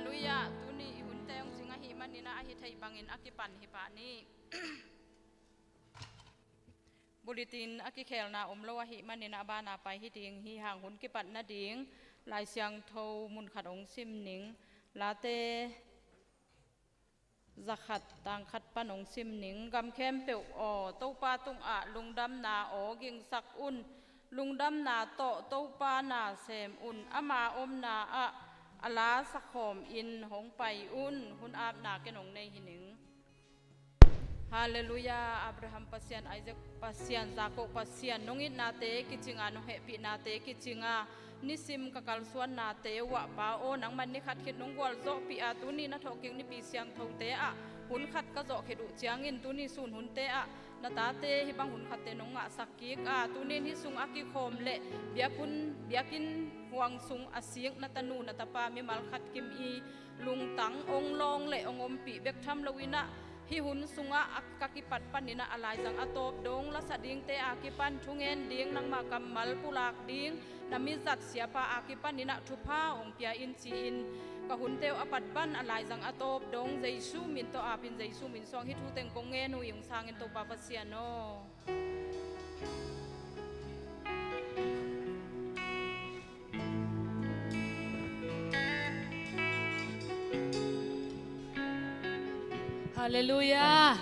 Hallelujah. Tuni i hun teong singa hi manina a hi thei bangin a ki pan hi pa ni. Bulletin a ki khel na um lo a hi manina ba na pai hi ding hi hang hun ki pat na ding lai siang tho mun khat ong sim ning late zakhat tang khat panong sim ning gam khem pe o to pa tung a lungdam na o ging sak un lungdam na to to pa na sem un ama om na a ala sakhom in hong pai un hun ap na ke nong nei hining. Hallelujah. Abraham Pasian, Isaac Pasian, Jacob Pasian, nungit na te kichinga nung he na te kichinga nisim ka kal suan na te wa pa o nang man ni khat khit nung gwal zo pi a tu ni na thoking ni pi siang tho te a hun khat ka zo khedu chiang in tu ni sun hun te a na ta te hi bang hun khat te nung nga sak ki ka tu ni hi sung aki khom le biakun biakin huang sung asing na tanu na tapa mi mal khat kim i lungtang ong long le ongom pi bek tham loina hi hun sunga akakipat panina alai jang atop dong la sading te akipan thungen ding nangma kamal pulak ding nami zat siapa akipan nina thupa ong pia in chi in ka hun teu apat ban alai jang atop dong jaisu min to apin jaisu min song hi thu teng kong nge nu yung sang in to pa pasiano. Hallelujah.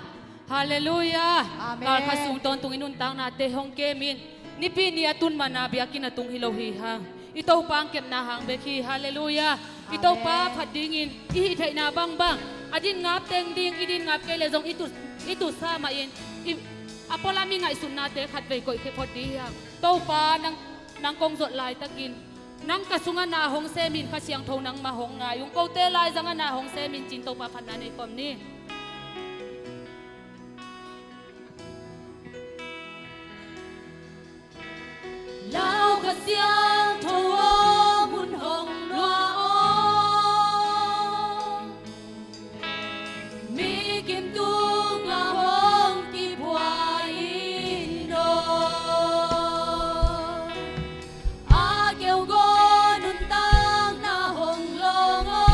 Hallelujah. Amen. Kar kha sung ton tung inun tang na te hong ke min. Nipi ni atun mana biakin atung hilo hi hang. Ito pang kem na hang be khi. Hallelujah. Ito pa Amen. phat ding in i hi thai na bang bang. Adin ngap teng ding idin ngap ke le zong itu itu sa ma in. I apola mi ngai sun na te khat ve koi ke phot di hang. To pa nang nang kong zot lai takin. Nang kasunga na hong se min kha siang tho nang ma hong nga yung ko te lai zanga na hong se min chin to pa phat na nei kom ni. Lao kha siang tho mun hong loa o mi kim tu nga hong ki phua in do a kêu go nun tang na hong long o.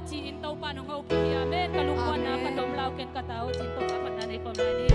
Chi in to pa nong ho pi. Amen. Ka lungkuan na ka tom lau ken ka tao chin to pa pat na nei kom lai ni.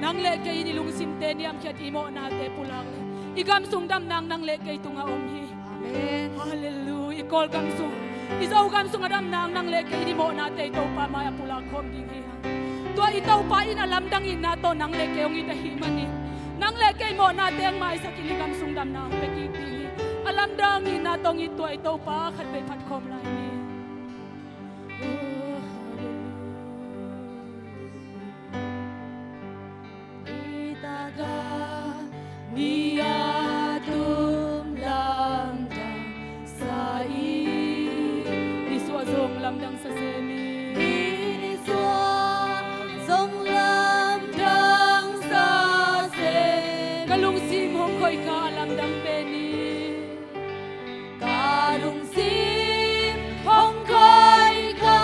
Nang le kei ni lungsim te niam khiat i mo na te pulak le igam sung dam nang nang le kei tunga om hi. Amen. Hallelujah. Ikol gam sung izo gam sung adam nang nang le kei ni mo na te to pa ma pulak khom ding hi. Tua i to pa in alam dang in na to nang le ke ong i ta hi mani. Nang le kei mo na teng mai sakin i gam sung dam nang pe ki ding hi. Alam dang in na tong i tua i to pa khat pe phat khom lai ni. Oh, hallelujah. Itaga niatum lamdang Sa i Isua zong lamdang sa semi. Isua zong lamdang sa se. Kalung sim hong khoi ka lamdang pe ni. Kalung sim hong khoi ka.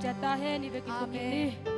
Chata he ni ve ki tu ni.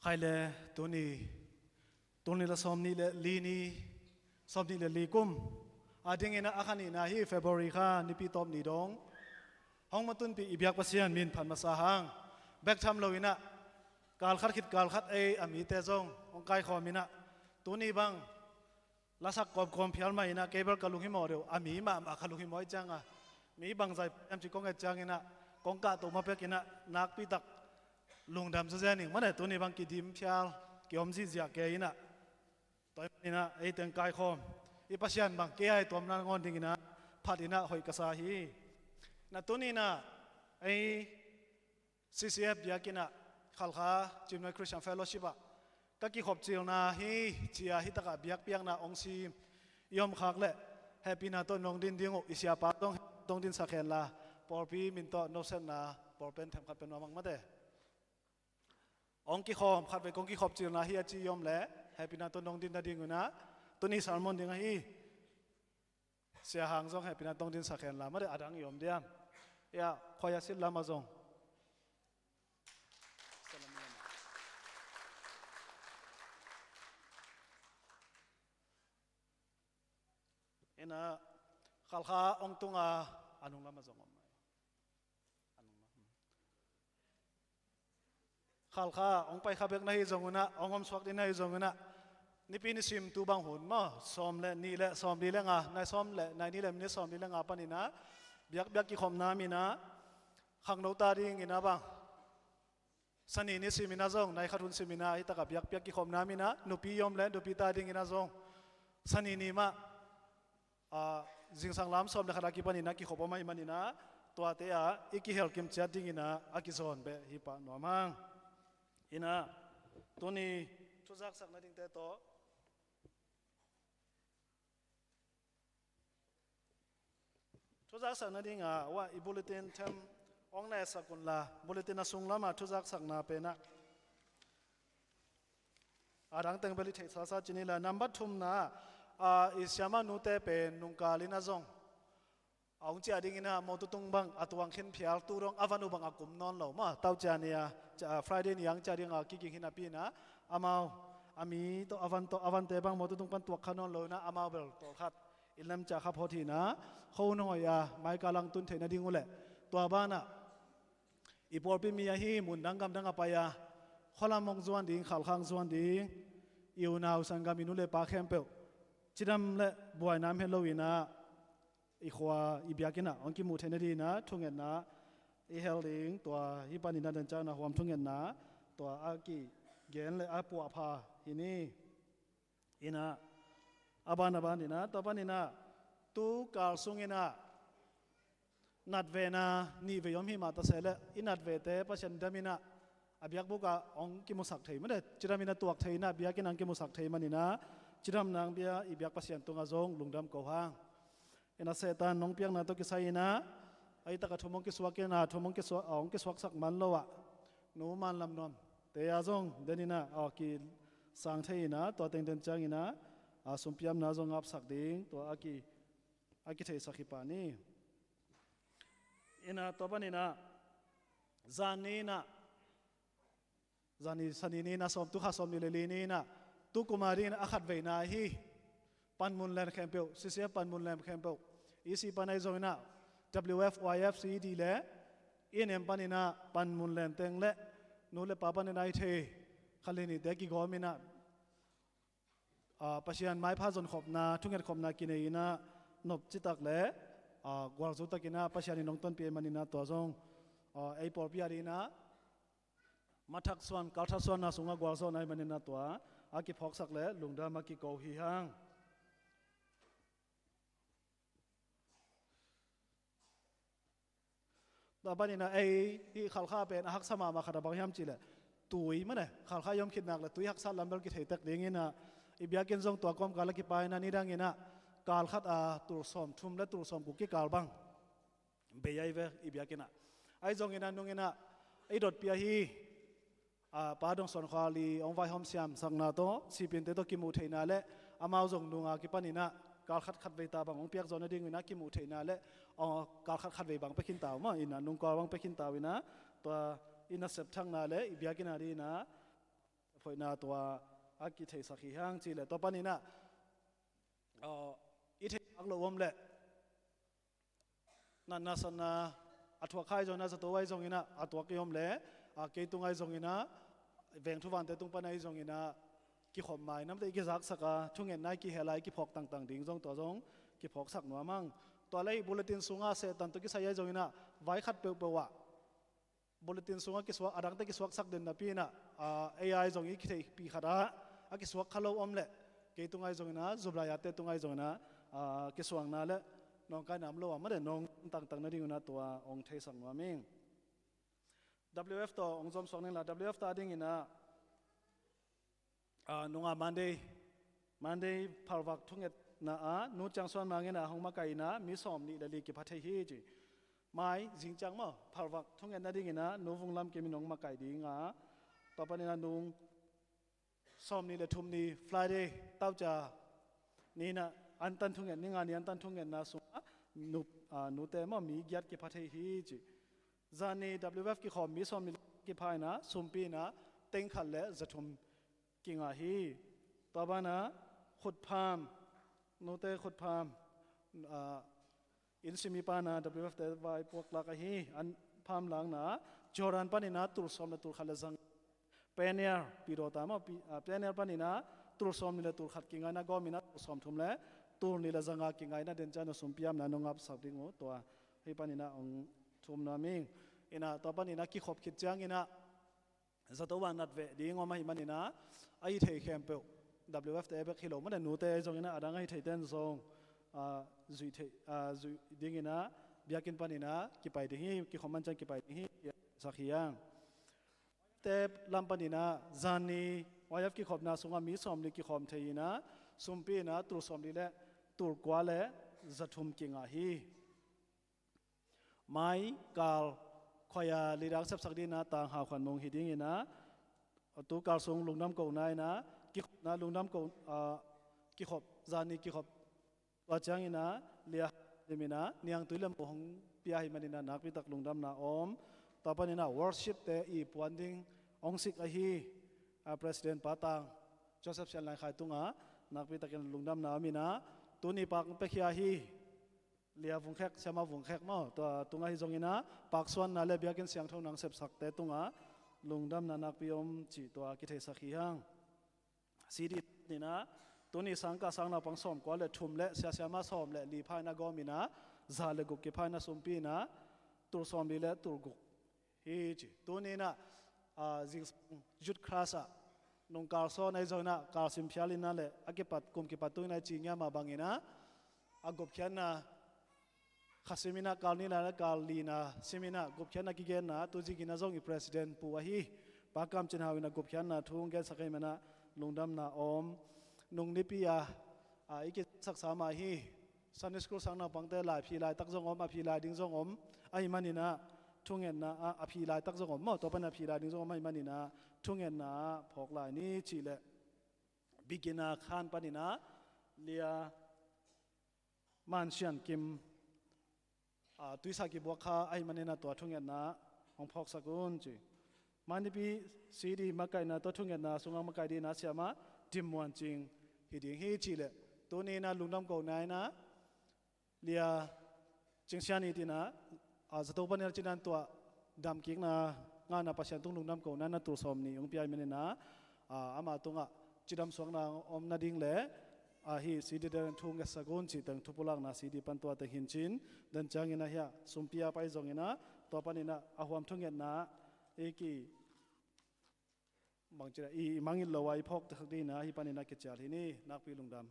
Khaile tuni tuni la som ni le li ni som ni le li kum ading ina akhani na hi February kha nipi top ni dong hong matun pi ibyak pasian min phan masa hang bek tham lo ina kal khat khit kal khat ei ami te zong ong kai khom ina tuni bang lasak kom kom phial ma ina cable kalung hi mo reu ami ma ma khalung hi moi changa mi bang zai em chi kong e chang ina kong ka to ma pek ina nak pi tak lungdam chu zen ning mane tuni bang ki dim phial ki om ji zia ke ina toy ina ei teng kai khom i pasian bang ke ai tom na ngon ding ina phat ina hoi ka sa hi na tuni na ei CCF biakina khalkha Chimnoi Christian Fellowship a ka ki khop chil na hi chia hi taka biak piak na ong si yom khak le happy na to nong din ding isia pa tong tong din sakhen la por pi min to no sen na por pen them khat pen mang mate ong ki khom khat ve kong ki khop chil na hi achi yom le happy na to nong din na ding na to ni salmon ding hi sia hang zong happy na tong din sakhen la mate adang yom diam ya khoya sil lama zong ina khalkha ong tunga anung lama zong om mai khalkha ong pai khabek na hi zonguna ong om swak din na hi zonguna nipi ni sim tu bang hun ma som le ni le som li le nga nai som le nai ni le ni som li le nga panina biak biak ki khom na mi na khang no ta ding ina bang sani ni simina zong nai kharun simina hi taka biak biak ki khom na mi na nupi yom le nupi ta ding ina zong sani ni ma a jing sang lam som le khara ki pani na ki khopa mai mani na tua te a iki hel kim chat ding ina aki zon be hi pa no mang ina tuni thuzak sak na ding te to thuzak sak na ding a wa i bulletin them ong na sakun la bulletin na sung lama thuzak sak na pe na arang teng beli thei sa sa chini la number thum na a isyama nu te pe nungka lina zong ong chia ding ina mo tu tung bang atuang khin phial tu rong avanu bang akum non lo ma tau cha nia Friday ni yang cha ding a ki ki hina pi na amao ami to avan to avan te bang mo tu tung pan tuak khanon lo na amao bel to khat ilam cha kha pho thi na kho no ya mai ka lang tun the na ding ule tua ba na i por pi mi hi mun dang gam dang apaya khola mong zuan ding khal khang zuan ding iu nau sangam inu le pa khem pe chidam le buai nam he lo ina i khwa i biakina ong ki mu the na di na thungen na i helding tua hi panina dan cha na huam thungen na tua a ki gen le a puwa pha ini ina aban aban ina taban ina tu kal sungina nat ve na ni ve yom hi ma ta sele inat ve te pasien damina abiak buka ong ki mu sak thei ma de chiramina tuak thei na biakin ang ki mu sak thei manina chiram nang bia i biak pasien tunga zong lungdam ko hang ina setan nong piang na to ki sai na ai taka thomong ki suak na thomong ki suak ong ki suak sak man lowa nu man lam nom te ya zong denina a ki sang thei na to teng ten chang ina a sumpiam na zong ap sak ding to aki aki thei sakhi pa ni ina to banina zani na zani sani ni na som tu kha som ni le li ni na tu kumari na akhat ve na hi panmun len khem pe CCF panmun len khem pe EC panai zong na WFYF CD le ENM panina panmun len teng le nu le pa panina i the khalini te ki gomina pasian mai pha zon khop na thunget khop na kine ina nop chitak le gwal zo takina pasian ni nongton pe manina to zong ei por pi arina mathak swan kaltha swan na sunga gwal zo nai manina to a ki phok sak le lungda ma ki ko hi hang. Ta banina ei hi khalkha pen a hak sama ma khata bang hiam chi le tui mane khalkha yom khit nak le tui hak sa lamber ki thei tak ding ina i biakin zong tua kom kala ki pai na ni dang ina kal khat a tur som thum le tur som ku ki kal bang beyai ve i biakina ai zong ina nung ina ei dot pia hi a pa dong son khwa li ong vai hom siam sang na to sipin te to ki mu theina le amau zong nunga ki panina kal khat khat ve ta bang ong piak zona ding ina ki mu theina le ong kal khat khat ve bang pe khin taw ma ina nung kal bang pe khin taw ina to ina sep thang na le ibiakina ri na phoi na to a ki thei sakhi hang chi le to panina i thei ak lo om le na na san na athua khai zong na zato wai zong ina atua ki om le a ke tung ai zong ina veng thu van te tung pan ai zong ina ki khom mai nam te ki zak saka thungen nai ki helai ki phok tang tang ding zong to zong ki phok sak nuwa mang to lai bulletin sunga se tan to ki sai zong ina vai khat pe pe wa bulletin sunga ki suak adang te ki suak sak den na pi na AI zong i khithei pi khada a ki suak khalo om le ke tungai zong na zubla ya te tungai zong na ki suang na le nong kai nam lo ma de nong tang tang na ding na tua ong thei sang wa ming WF to ong zom song ning la WF ta ding ina nunga Monday Monday pharwak thunget na a nu chang suan ma nge na hong ma kai na mi som ni le li ki pha thei hi ji mai jing chang ma pharwak thunget na ding ina nu vung lam ke mi nong ma kai ding a to pa ni na nung som ni le thum ni Friday tau cha ni na an tan thunget ni nga ni an tan thunget na su nu nu te ma mi gyat ki pha thei hi ji zani WF ki khom mi som ni ki phai na sumpi na teng khat le zathum ki nga hi tabana khut pham no te khut pham in simi pa na WF te vai puak lak a hi an pham lang na joran pani na tur som na tur khala zang pioneer pi ro ta ma pioneer pani na tur som ni le tur khat ki nga na gomi na tur som thum le tur ni le zanga ki ngai na den cha na sumpiam na nongap sak ding o to hi pani na ong thum na ming ina to pani na ki khop khit chang ina zato wa nat ve ding oma hi manina ai thei khem pe WF te be khilo man nu te zong ina adang ai thei ten zong a zui thei a zui ding ina biakin panina ki pai ding hi ki khoman chan ki pai ding hi sakhiang te lam panina zani YF ki khop na sunga mi som li ki khom thei ina sumpi na tur som li le tur kwa le zathum kinga hi mai kal khoya lirak sap sak dina tang ha khan mong hi ding ina tu kal sung lungnam ko nai na ki na lungnam ko ki khop zani ki khop wa chang ina lia limina niang tuilam hong pia hi manina nak pi tak lungdam na om tapanina worship te i puan ding ong sik a hi president pa tang Joseph Sian Lai Khai tunga nak pi takin lungdam na amina tuni pak pe khia hi lia vung khek siama vung khek mo to tunga hi zongina pak suan na le biakin siang tho nang sep sak te tunga lungdam na nak pi om chi to ki thei sakhi hang CD ni na tuni sangka sang na pang som kwa le thum le sia siama som le li phai na gomina za le guk ki phai na sumpi na tur som li le tur guk hi chi tuni na jing jut class a nong kar so nai zona kar sim phialina le akipat kum ki patu na chi nya ma bangina agop khian na khasimina kalnina na kalina simina gop khian na ki gen na tu ji gina zong i president pu a hi pakam chin hawina gop khian na thung gen sakai mana lungdam na om nung ni pi a a iki sak sama hi Sunday school sang na pangte lai phi lai tak zong om a phi lai ding zong om ai manina thungen na a phi lai tak zong om mo to pan a phi lai ding zong om ai manina thungen na phok lai ni chi le bigina khan panina lia man sian kim a tuisa ki bua kha ai manina to thungen na ong phok sakun chi manipi cd makai na to thungen na sunga makai di na siama tim muan ching hi ding hi chi le tu ni na lungnam ko nai na lia chingsiani ti na a zato pan er chinan to dam king na nga na pasian tung lungnam ko na na tur som ni ong piai mene na ama tunga chidam suang na om na ding le a hi cd den thung ga sagun chi tang thupulang na cd pan to ta hin chin dan chang ina hia sumpia pai zong ina to pan ina ahuam thung na eki mang chira i mangin lowai phok tak di na hi pan ina ke chal hi ni nak pi lungdam.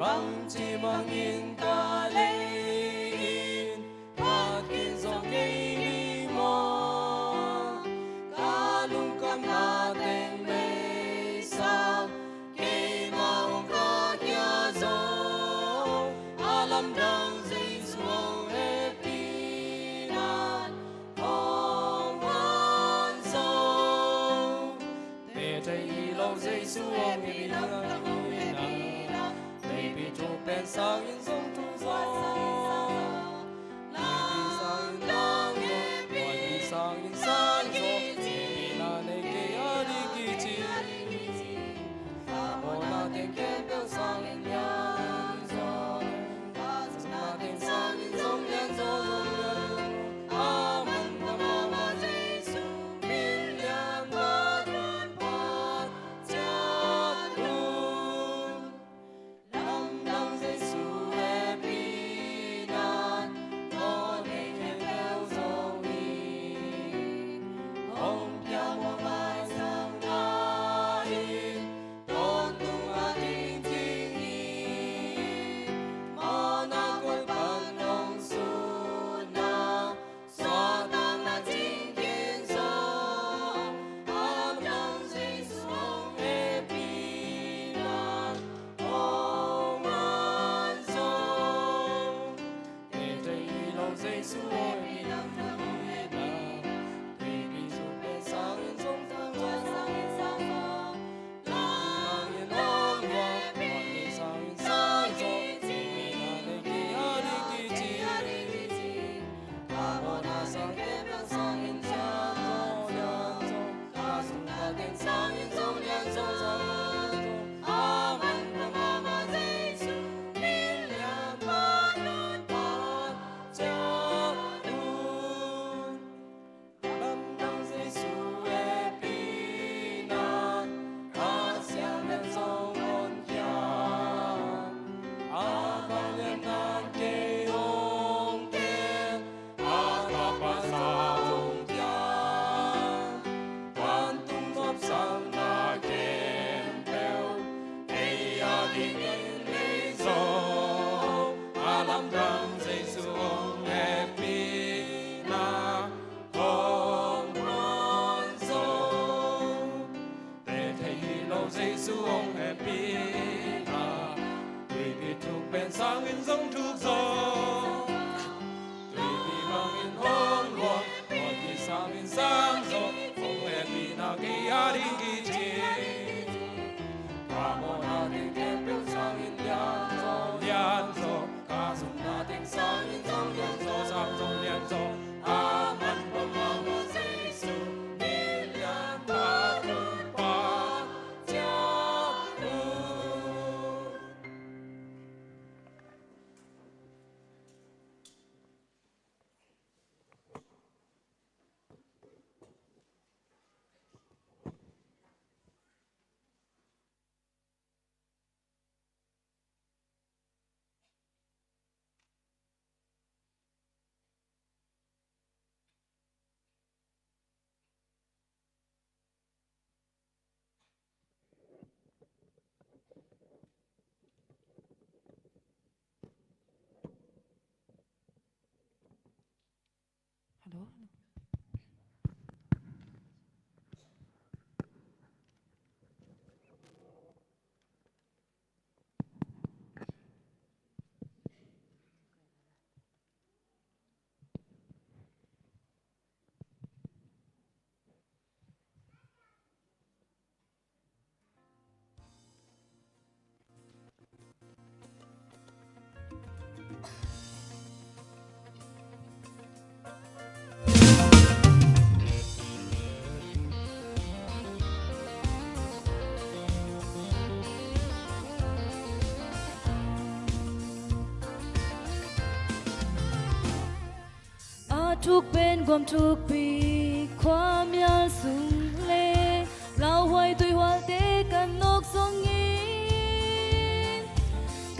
Bang chi bangin ka lein Patkin zong ngei ni mo Ka lungkam na teng mei sang Keimah ong ka kia zong Alam dang Jesu ong happy na Hong wan zong Te thei lo Jesu ong happy na Tei pi thu pen sang in zong thu zong Tei pi sang in lang zong Wan pi sang in sang zong Te pi na nei ke a di ki chi Mo na ten ken pel sang in lian zong Na ten sang in zong lian zong zong lian Amen na mama Jesu min lian ba dun pat chat un Lam dang Jesu happy nan Mo nei khen pel zong ni Hong pia mo mai sang na in Ton tung a ding ding ni Mo na kul pan nong su na So tang na jing kin zong Alam dang Jesu ong happy na Hong man zong Te thei lo Jesu ong happy na Tui pi su pe sang in zong zong zong Lang in long long Wan pi sang in sang zong Te pi na nei ki a di ki chi Ka mo na sang ke pe sang in lian zong lian zong Ka sung na ten sang in zong lian zong zong zong Amen na mama Jesu min lian pa lun pa chat un Lam dang Jesu happy nan Ka siang len zong on kia A bang lian nan ke ong ken A ka pa sa ong kia Wan tung nop sang na ken bel Ei a ding in lei zong Alam dang Jesu ong happy na Hong ron zong Te thei lo Jesu ong happy na Tùy pi thuk pen sang in zong thuk zong Tùy pi bang in hong luang Wan pi sang in sang zong Hong happy na ki a ding ki chi Ka mo na ting ken pel sang in lian zong lian zong Ka sung na ting sang in zong lian zong sang zong lian zong Amen pa ma mo Jesu mi lian pa run pa chia un. Hello. A thuk pen guam thuk pi khua mial sung le lau huai tui hual te kan nok song in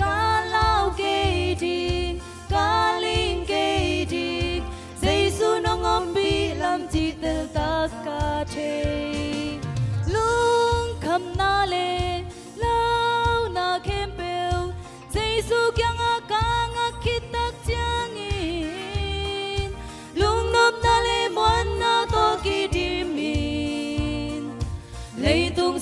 ka lau ke ding ka ling ke ding Jesu nong om bi lam chi tel ta ka the lung kham na le lau na khem pel.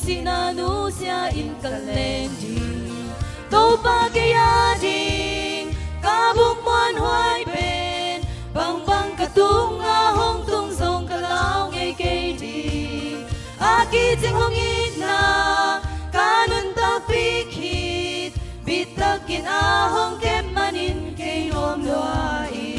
si na nu sia in ka len ding to pa ke ya ding ka buk muan huai pen bang bang ka tung a hong tung zong ka lau ngei ke ding a ki ching hong it na ka nun tak pi khit bit takin a hong kem manin ke nuam lua i.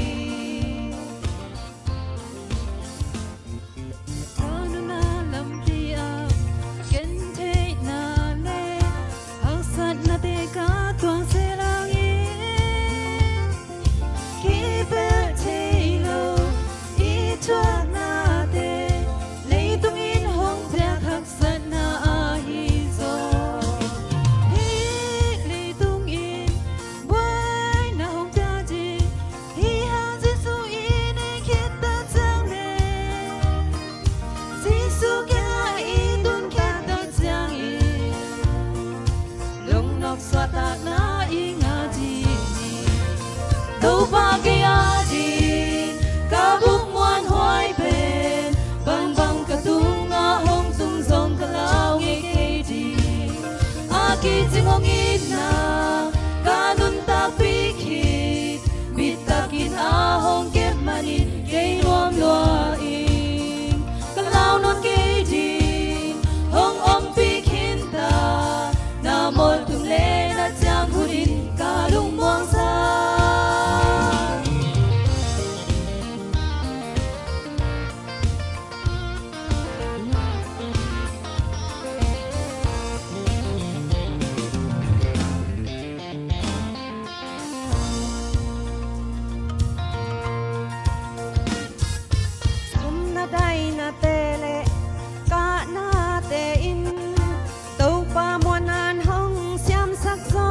Đâu ba cái a đi cả buk muan hoai pen bang bang ka tung a hong tung zong ka lao nge ke di a ki ching hong in na ka nun ta pi khit bit takin a hong kep manin ke nuam lua in ka lao non ke di hong om pi khin ta na mol tum le na chang hunin ka lung muang sa. Na dai na te le ka na te in to pa muan an hong siam sak zo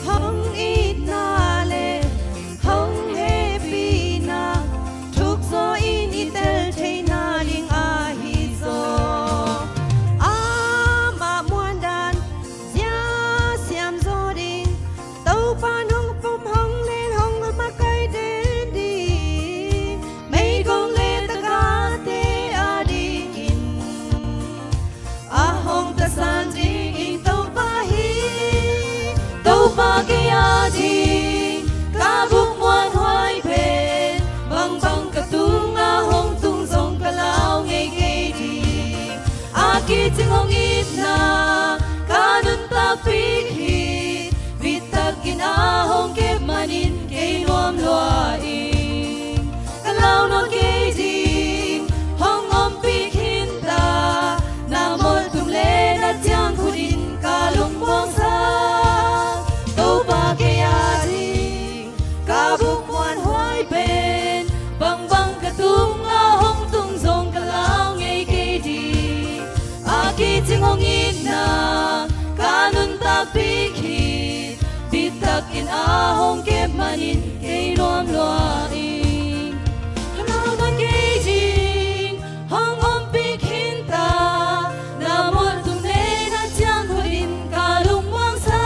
hong it na le hong happy na thuk zo in itel the na ling a hi zo a ma muan dan zia siam zo ding to pa nong pum hong len hong ma kai den di mei gong le ta ka te a ding in a hong ta san ding in to pa hi to pa ke a ding ka buk muan hoai pen bang bang ka tung a hong tung zong ka lao ngei ke ding a ki ching hong it na ka nun ta pi khit bit takin a hong ke manin ke nuam lua in ka lao non ke ding hong om pi khin ta na mol tum le na chiang khudin ka lung muang sa to pa ke a ding ka buk muan hoai pen bang bang ka tung a hong tung zong ka lao ngei ke ding a ki ching hong in na ka nun ta pi khit bit takin a hong ke manin ke nuam lua in ka lao non ke ding hong om pi khin ta na mol tum le na chiang khudin ka lung muang sa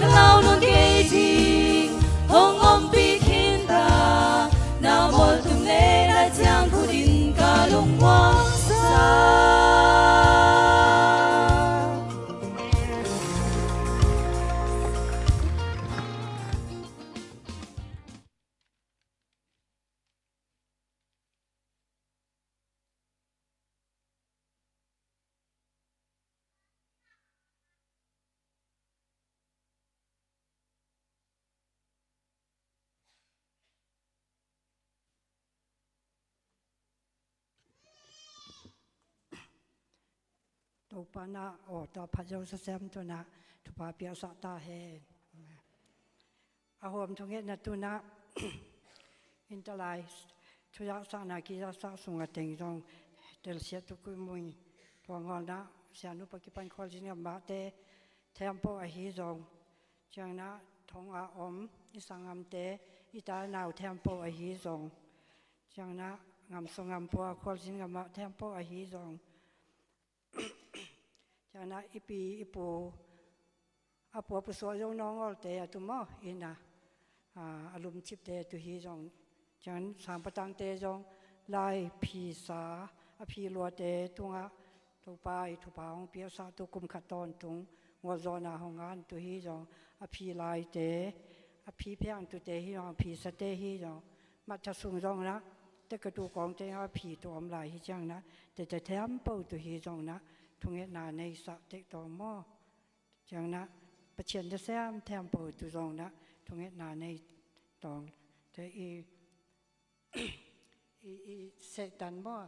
ka lao non ke ding hong om pi khin ta na mol tum le na chiang khudin ka lung muang sa. To pa na o ta pha zo sa sem to na tu pa pia sa ta he a hom thong na tu na in ta lai thu ya sa na ki ya sa sunga teng jong tel sia tu ku mui to ngol na sia nu pa ki pan khol jin ma te them po a hi jong chang na thong a om i sangam te i ta nau them po a hi jong chang na ngam so ngam po a khol jin ngam ma them po a hi jong chang na ipi ipu apu apu so jong nong ol te atu mo ina a alum chip te tu hi jong chan sang patang te jong lai phi sa. A phi lua te tunga to pa i thu pa hong pia sa tu kum khat ton tung ngol zo na hong ngan tu hi zong a phi lai te a phi pheang tu te hi zong phi sa te hi zong ma tha sung zong na te ka tu kong te a phi tu om lai hi chang na te te thiam po tu hi zong na thunge na nei sa te to mo chang na Pathian te siam thiam po tu zong na thunge na nei tong te i i i Satan mo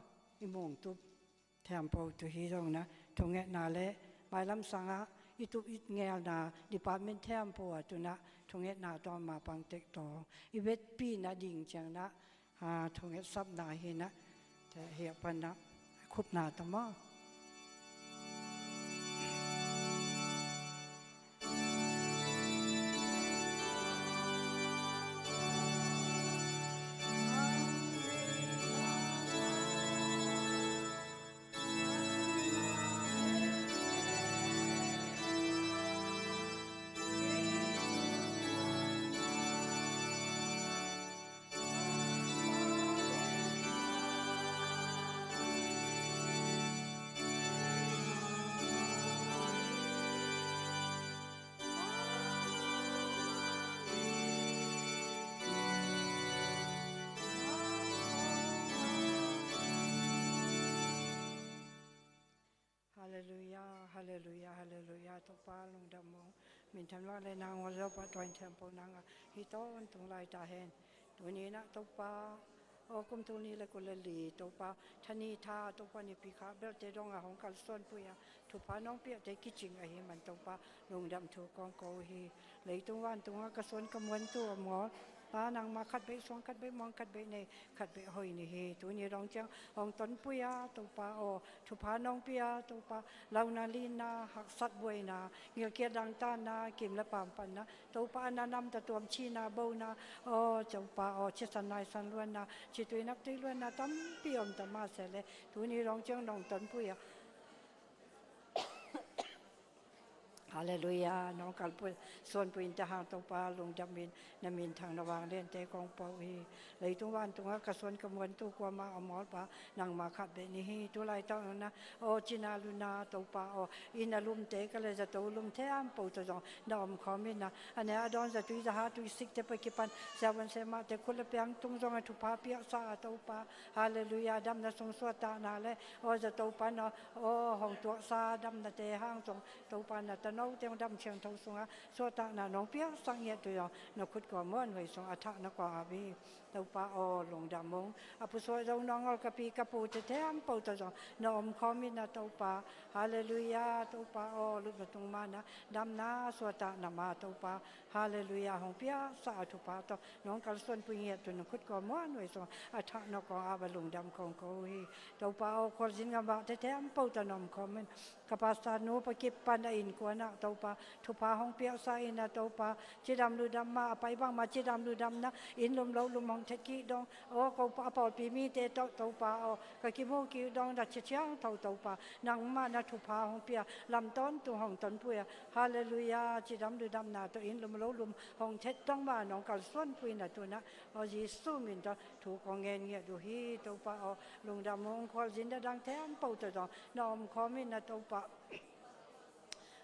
i mung tu thiam po tu hi zong na thunge na le mai lam sanga i tu i ngel na department thiam po tu na thunge na to ma pang tek to i vet pi na ding chang na ha thunge sap na hi na te hi pan na khup na to mo. Hallelujah, hallelujah, hallelujah. To pa lung dam mo. Min than wa le nang wa zo pa toin temple nang hi ton tung lai ta hen. Tu ni na to pa o kum tu ni le ko le li to pa thani tha to pa ni pi kha bel te dong a hong kal son pu ya thu pa nong pi te ki ching a hi man to pa lung dam thu kong ko hi leitung wan tunga ka son ka muan tu mo pa nang ma khat be song khat be mong khat be nei khat be hoi ni hi tu ni rong chang ong ton puya to pa o thu pa nong pia to pa lau na li na hak sat buai na ngil kia dang ta na kim la pam pan na to pa na nam ta tuam chi na bo na o chau pa o chi san nai san luan na chi tui nak tui luan na tam pi om ta ma se le tu ni rong chang nong ton puya. Hallelujah nong kal pu suan pu in ta hang to pa lung dam in na min thang na wang len te kong po hi leitung wan tunga ka suan ka muan tu kwa ma amol pa nang ma khat be ni hi tu lai ta na o china lu na to pa o in alum te ka le za to lum the am po to jong na om khom in na ane adon za tui za ha tui sik te pa ki pan sa wan se ma te khul piang tung jong a thu pa pia sa to pa. Hallelujah dam na sung suat ta na le o za to pa na o hong tu sa dam na te hang jong to pa na ta no te dam chiang tho sunga so ta na nong pia sang ye tu yo na khut ko mon wei song atha na ko a bi to pa o long dam mong apu so zo nong ol ka pi ka pu te te am po to zo na om kho mi na to pa. Hallelujah to pa o lu na tung ma na dam na so ta na ma to pa. Hallelujah hong pia sa thu pa to nong kal son pu ye tu na khut ko mon wei song atha na ko a ba lung dam kong ko hi to pa o khol jin ga ba te te am po ta nom kho men ka pa sa nu pa kip pa na in ko na to pa thu pa hong pia sa in na to pa chi dam lu dam ma pai bang ma chi dam lu dam na in lum lo lum hong the ki dong o ko pa pa pi mi te to to pa o ka ki mo ki dong da chi chiang tho to pa nang ma na thu pa hong pia lam ton tu hong ton pu ya. Hallelujah chi dam lu dam na to in lum lo lum hong the tong ma nong kal son pu na tu na o Jisu min to thu ko ngen nge du hi to pa o lung dam hong khol jin da dang them po to dong nom kho min na to pa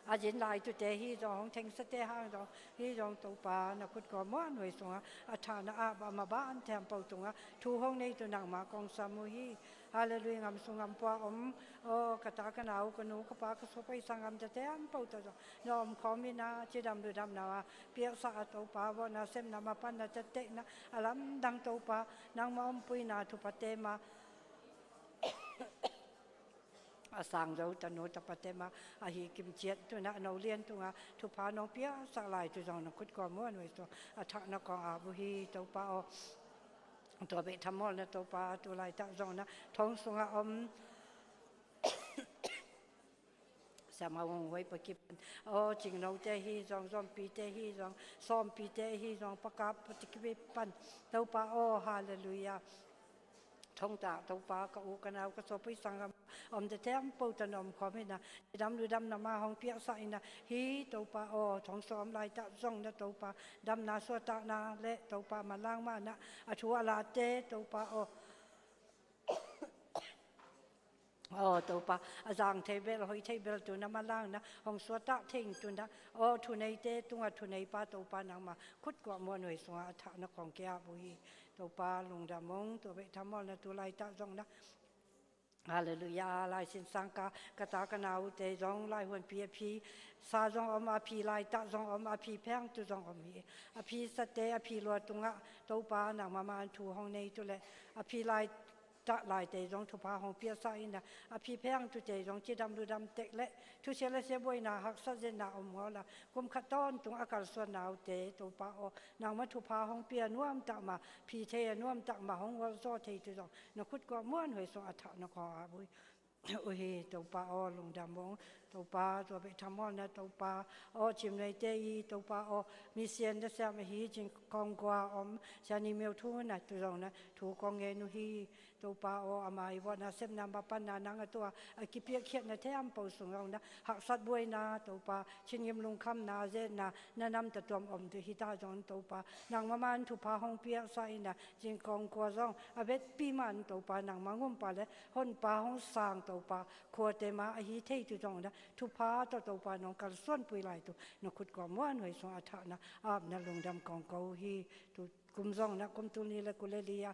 a jin lai tu te hi dong hong theng sa te hang dong hi dong to pa na khut ko mo noi song a tha na a ba ma ba an them po tunga thu hong nei tu nang ma kong sa mu hi. Hallelujah ngam sung ngam pa om o ka ta ka nau ka nu ka pa ka so pai sang ngam te te am po to nom kho mi na chi dam lu dam na pia sa to pa wo na sem na ma pan na te te na alam dang to pa nang ma om pui na thu pa te ma a sang zo ta no ta pa te ma a hi kim chiat tu na no lian tu nga thu pa no pia sa lai tu zong na khut ko mo noi to a tha na ko a bu hi to pa o to be thamol na to pa tu lai ta zong na thong sunga om sama wong wei pa kip o ching no te hi zong zong pi te hi zong som pi te hi zong pa ka pa ti ki pan to pa o hallelujah thong ta to pa ka u ka nau ka so pi sang om te tem po ta nom kho mi na dam lu dam na ma hong pia sa ina hi to pa o thong som lai ta zong na to pa dam na so ta na le to pa ma lang ma na a thu ala te to pa o. O to pa azang thei bel hoi thei bel tu na malang na hong suwa ta thing tu na o thu nei te tunga thu nei pa to pa nang ma khut kwa mo noi sunga atha na kong kya bu hi to pa lung da mong to be thamol na tu lai ta zong na Hallelujah lai sin sang ka ka ta ka nau te zong lai huan pi phi sa zong om a phi lai ta zong om a phi pheng tu zong om hi a phi sa te a phi lo tunga to pa nang ma ma thu hong nei tu le a phi lai ta lai te zong thu pa hong pia sa in a phi pheng tu te zong chi dam lu dam tek le thu se le se boi na hak sa zen na om ngo la kum khat ton tung akal suan nau te to pa o nang ma thu pa hong pia nuam ta ma phi the nuam ta ma hong wal zo the tu zong na khut ko muan hoi so atha na ko a bui u hi to pa o lung dam bong to pa to be thamol na to pa o chim nei te i to pa o mi sian da sa ma hi jing kong kwa om sa ni meu thu na tu zong na thu kong nge nu hi to pa o ama i wa na sem na ma pan na nang to a ki pia khiat na them po sung rong na hak sat buai na to pa chin ngim lung kham na ze na na nam ta tuam om tu hi ta zong to pa nang ma man thu pa hong pia sa ina jing kong kwa zong a vet pi man to pa nang ma ngum pa le hon pa hong sang to pa khua te ma a hi thei tu zong na thu pa to to pa nong kal suan pui lai tu na khut ko muan hoi song a tha na ap na lung dam kong ko hi tu kum zong na kum tu ni le kule lia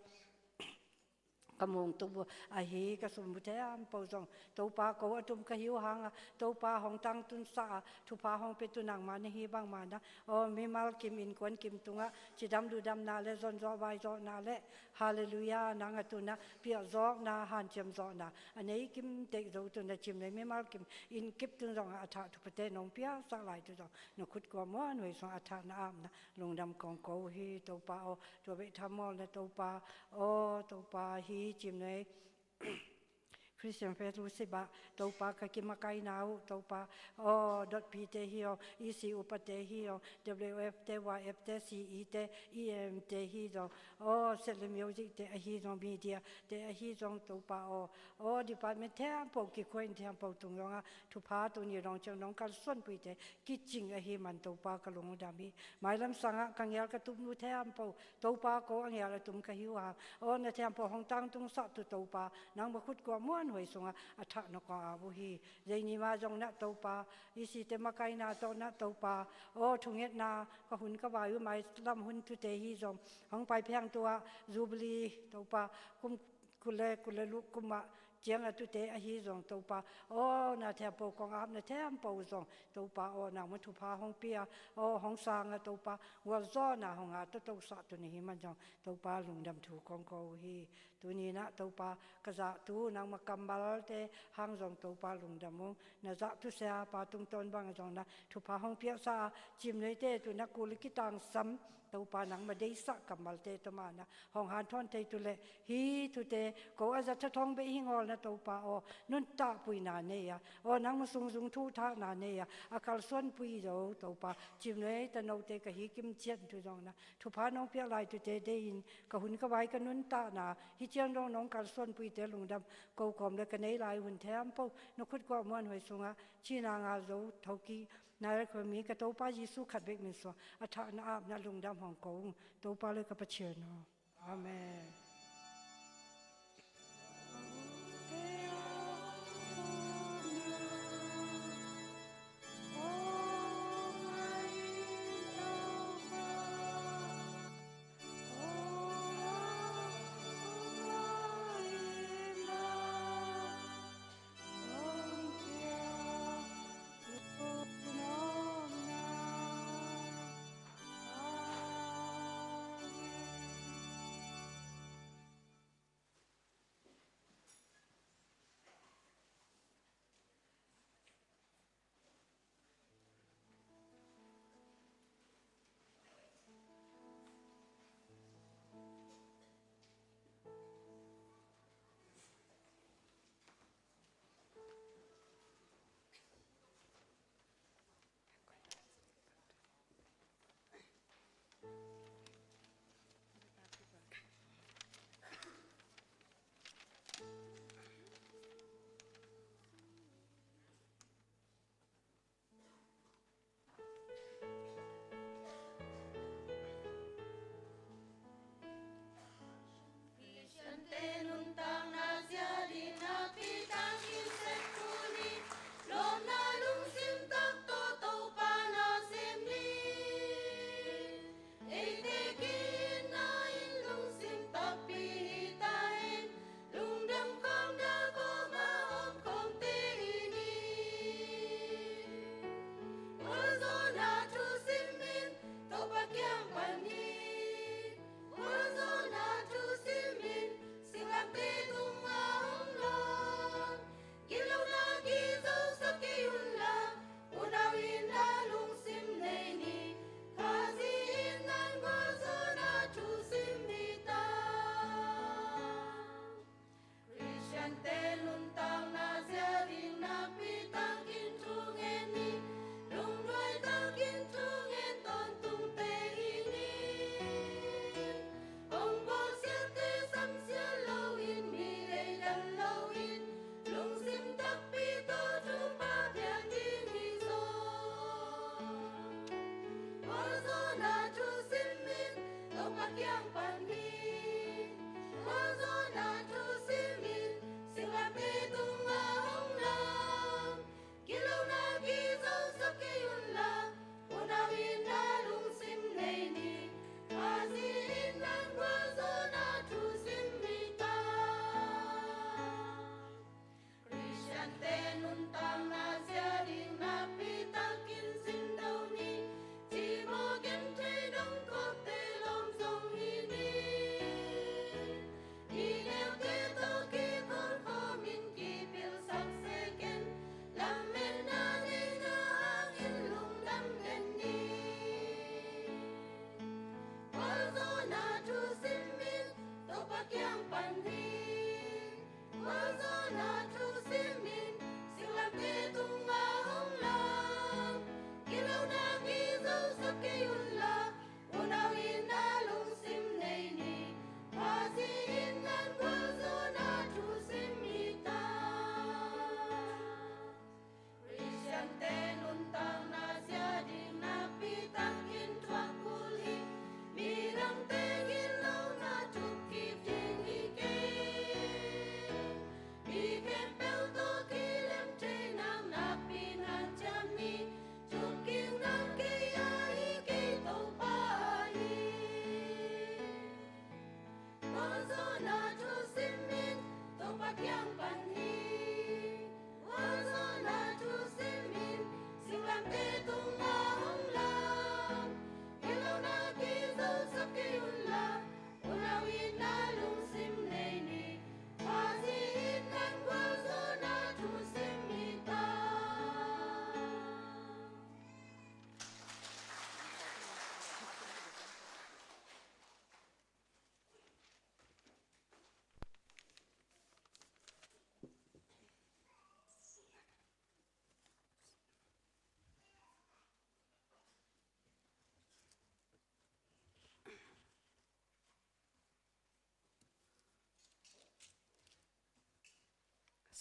ka mung tu bu a hi ka sum bu the am po zong to pa ko atum ka hiu hang to pa hong tang tun sa thu pa hong pe tu nang ma ni hi bang ma na o mi mal kim in kon kim tunga chi dam lu dam na le zon zo vai zo na le hallelujah nang atu na pia zok na han chem zo na anei kim te zo tu na chim le mi mal kim in kip tun zong a tha thu pate nong pia sa lai tu zong no khut ko mo noi so a tha na am na lungdam kong ko hi to pa o to be thamol na to pa o to pa hi chim nei Christian Faith lu si ba to pa ka ki makai nau to pa o dot p te hi o e c u pa te hi o w f te y f te c e te e m te hi zo o settle music te a hi zong media te a hi zong to pa o o department the po ki khoin the po tung yong a thu pha tu ni rong chang nong kal suan pui te ki ching a hi man to pa ka lung da mi mai lam sanga ka ngel ka tum nu the am po to pa ko angel tum ka hiu ha o na the po hong tang tung sa tu to pa nang ba khut ko muan hoi sunga a tha no ka a bu hi dei ni ma jong na to pa i si te ma kai na to na to pa o thunget na ka hun ka wa yu mai lam hun tu te hi jong hong pai phang tua jubilee to pa kum kule kule lu kuma chiang atu te a hi zong to pa o na the po kong ap na the am po zong to pa o na mu thu pha hong pia o hong sang a to pa wa zo na hong a to to sa tu ni hi man jong to pa lung dam thu kong ko hi tu ni na to pa ka za tu nang ma kambal te hang zong to pa lung dam mong na za tu sa pa tung ton bang zong na thu pha hong pia sa chim nei te tu na kul ki tang sam to pa nang ma dei sa kamal te to ma na hong han thon te tu le hi tu te ko a za tha thong be hi ngol na to pa o nun ta pui na ne ya o nang ma sung sung thu tha na ne ya akal suan pui zo to pa chim ne ta no te ka hi kim chian tu zong na thu pha nong pia lai tu te de in ka hun ka wai ka nun ta na hi chiang dong nong kal suan pui te lung dam ko kom le ka nei lai hun tham po no khut ko mon hoi sunga chi na nga zo thoki na ko mi ka to pa jisu khat bek min so a tha na ap na lung dam hong kong to pa le ka pa che no amen.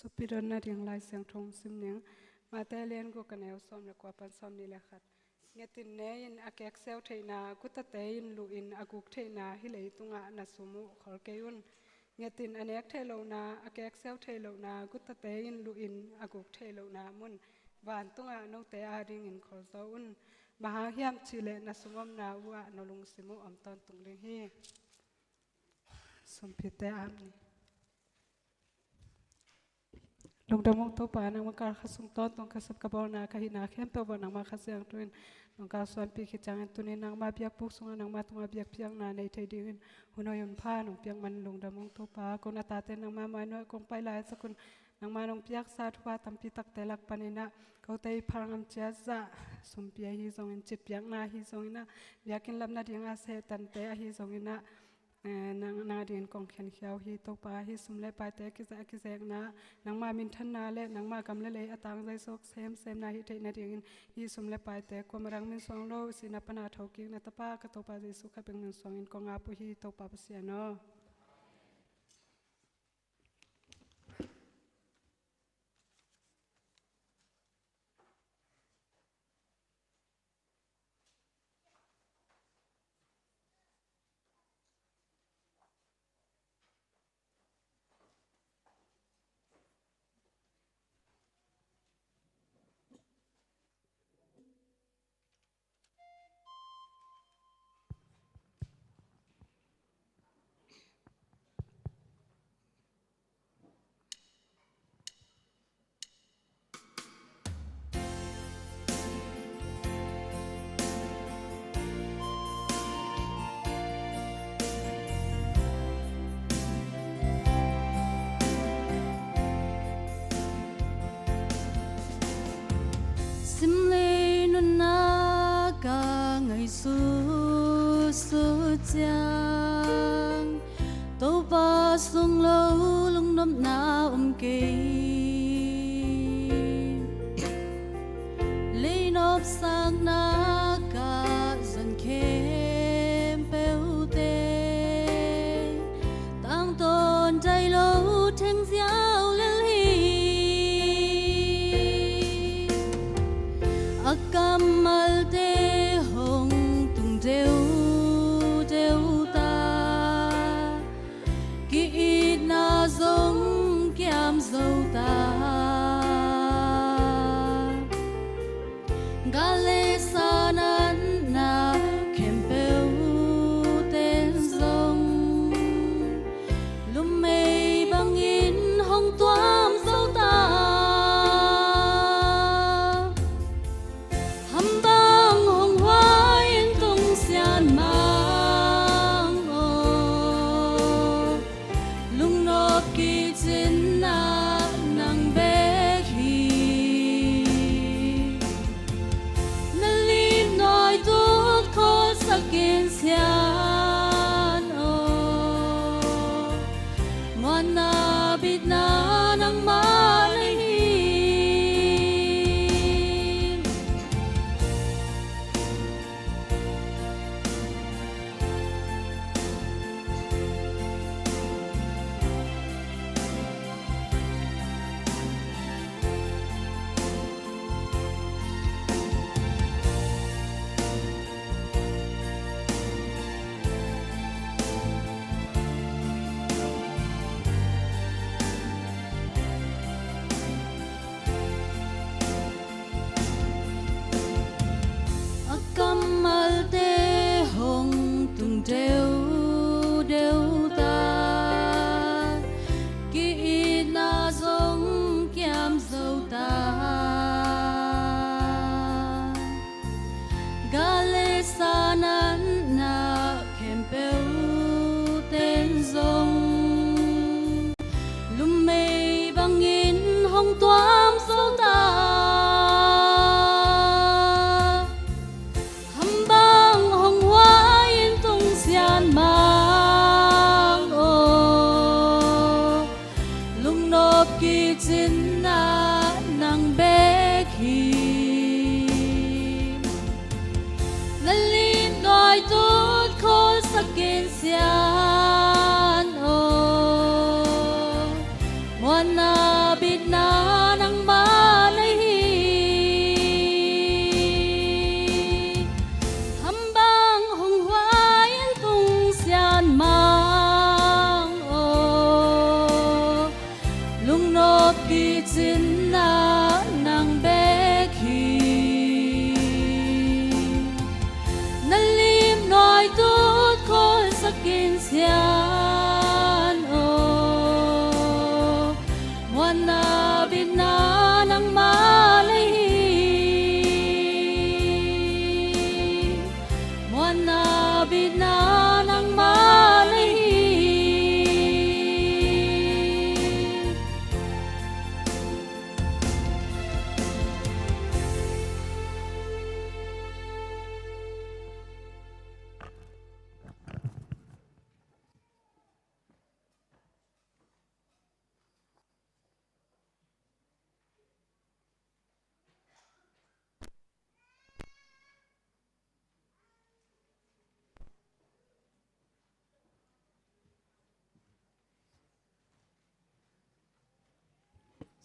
Supidon na ding lai siang thong sim ning mate len go kaneu som le kwa pan som ni le khat ngetin ne in akek seu theina kutate in lu in aguk theina hi lei tunga na sumu khol keun ngetin anek thelo na akek seu thelo na kutate in lu in aguk thelo na mun van tunga no te a ding in khol zo un maha hiam chile na sumom na wa nolung simu om ton tung ling hi sumpite am ni lungdamong to pa nang makar khasung ton tong khasap ka bol na ka hi na khem to bo nang ma khasyang tuin nong ka suan pi khi chang tunin nang ma biak puk sunga nang ma tunga biak piang na nei thei ding hunoyun pha nong piang man lungdamong to pa ko na ta te nang ma mai noi kong pai lai sakun nang ma nong piak sa thwa tampi tak te lak panina ko tei pharangam chia za sumpia hi zong in chip piang na hi zong ina biakin lam na dinga se tan te a hi zong ina nang na din kong khen khiao hi to pa hi sum le pa te ki za ki zek na nang ma min than na le nang ma kam le le atang zai sok sem sem na hi te na ding in hi sum le pa te ko marang min song lo si na pana tho ki na ta pa ka to pa jesu kha peng min song in ko nga pu hi to pa pa sia no. Simle nunna ka ngai su su chiang to pa sung lo lung nom na um ke lấy nop sang na ka dần khem peu te tang tôn dai lo theng giáo lel hi akamal te hong tung deu deu ta ki na zong kiam dâu ta gale sanan na kempeu tên sông lum mây băng in hong toam dâu ta.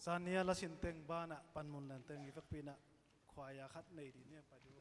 Zania la sin teng ba na pan mun lan teng i vek pi na khwaya khat nei di ne pa du.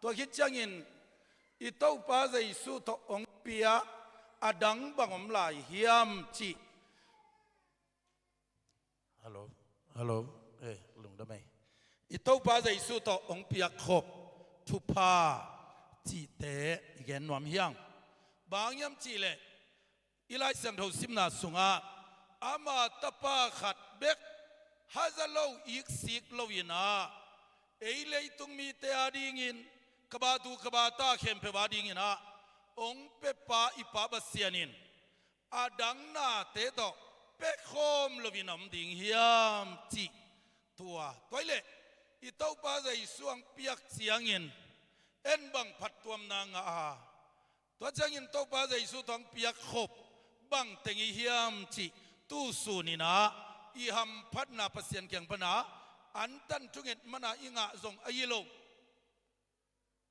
Tua khi chiangin i to pa Jesuh to ong pia adang bangom lai hiam chi. Hello, hello, eh lung da mei. I to pa Jesuh to ong pia khop thu pha chi te igen nuam hiang. Bang yam chi le ilai siang tho simna sunga ama tapa khat bek hazalo ik sik lo ina ei lei tung mi te a ding in kaba tu kaba ta khem pe wa ding ina ong pe pa ipa basianin adang na te to pe khom lovin om ding hiam chi tua toile i to pa zai suang piak chiang in en bang phat tuam na nga a tua chang in to pa zai su thong piak khop bang tengi hiam chi tu su ni na i ham phat na pasian kyang pana an tan thunget mana inga zong ayilo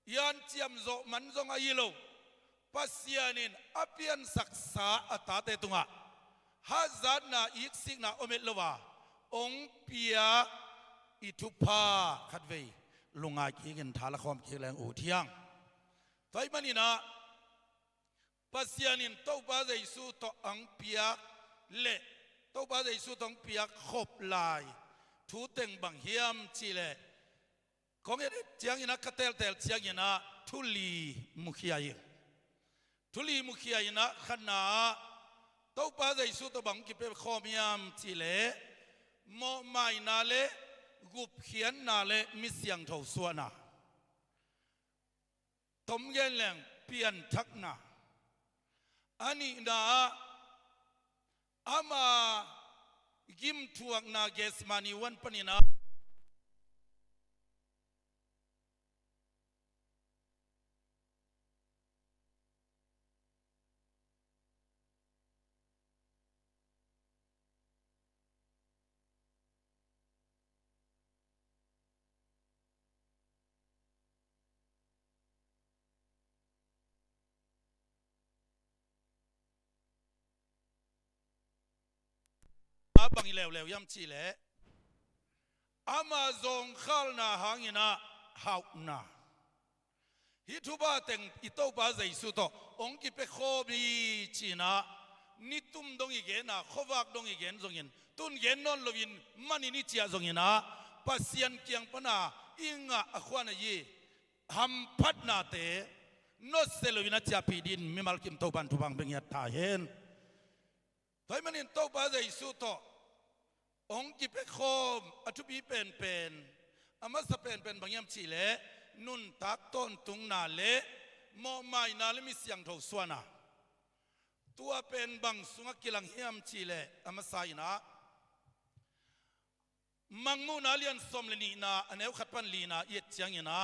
yan chiam zo man zong ayilo pasianin apian saksa ata te tunga hazat na ik sik na omet lowa ong pia i thu pha khat vei lungai ki ngin thala khom ki leng u thiang toy manina pasianin to pa Jesu to ang piak le to pa Jesu tong piak khop lai thu teng bang hiam chi le kong e chiang ina ka tel tel chiang ina thuli mukhia yi thuli mukhia ina khana to pa Jesu to bang ki pe khom yam chi le mo mai na le gup khian na le mi siang tho suana tom gen leng pian thak na ani na ama gim thuak na gesmani wan panina bang lew lew yam chi le ama zong khal na hangina hau na hi thu ba teng i to pa Jesu to ong ki pe kho bi chi na ni tum dong i ge na khowak dong i gen zong in tun gen non lovin mani ni chia zong ina pasian kiang pana inga akhwana yi ham phat na te no selovina chia pi din mimal kim to ban thu bang beng ya tha hen toy manin to pa Jesu to ong ki pe khom athu pi pen pen ama sa pen pen bangyam chi le nun tak ton tung na le mo mai na le mi siang tho suana tua pen bang sunga kilang hiam chi le ama sa ina mangmu na lian som le ni na aneu khat pan li na yet chiang ina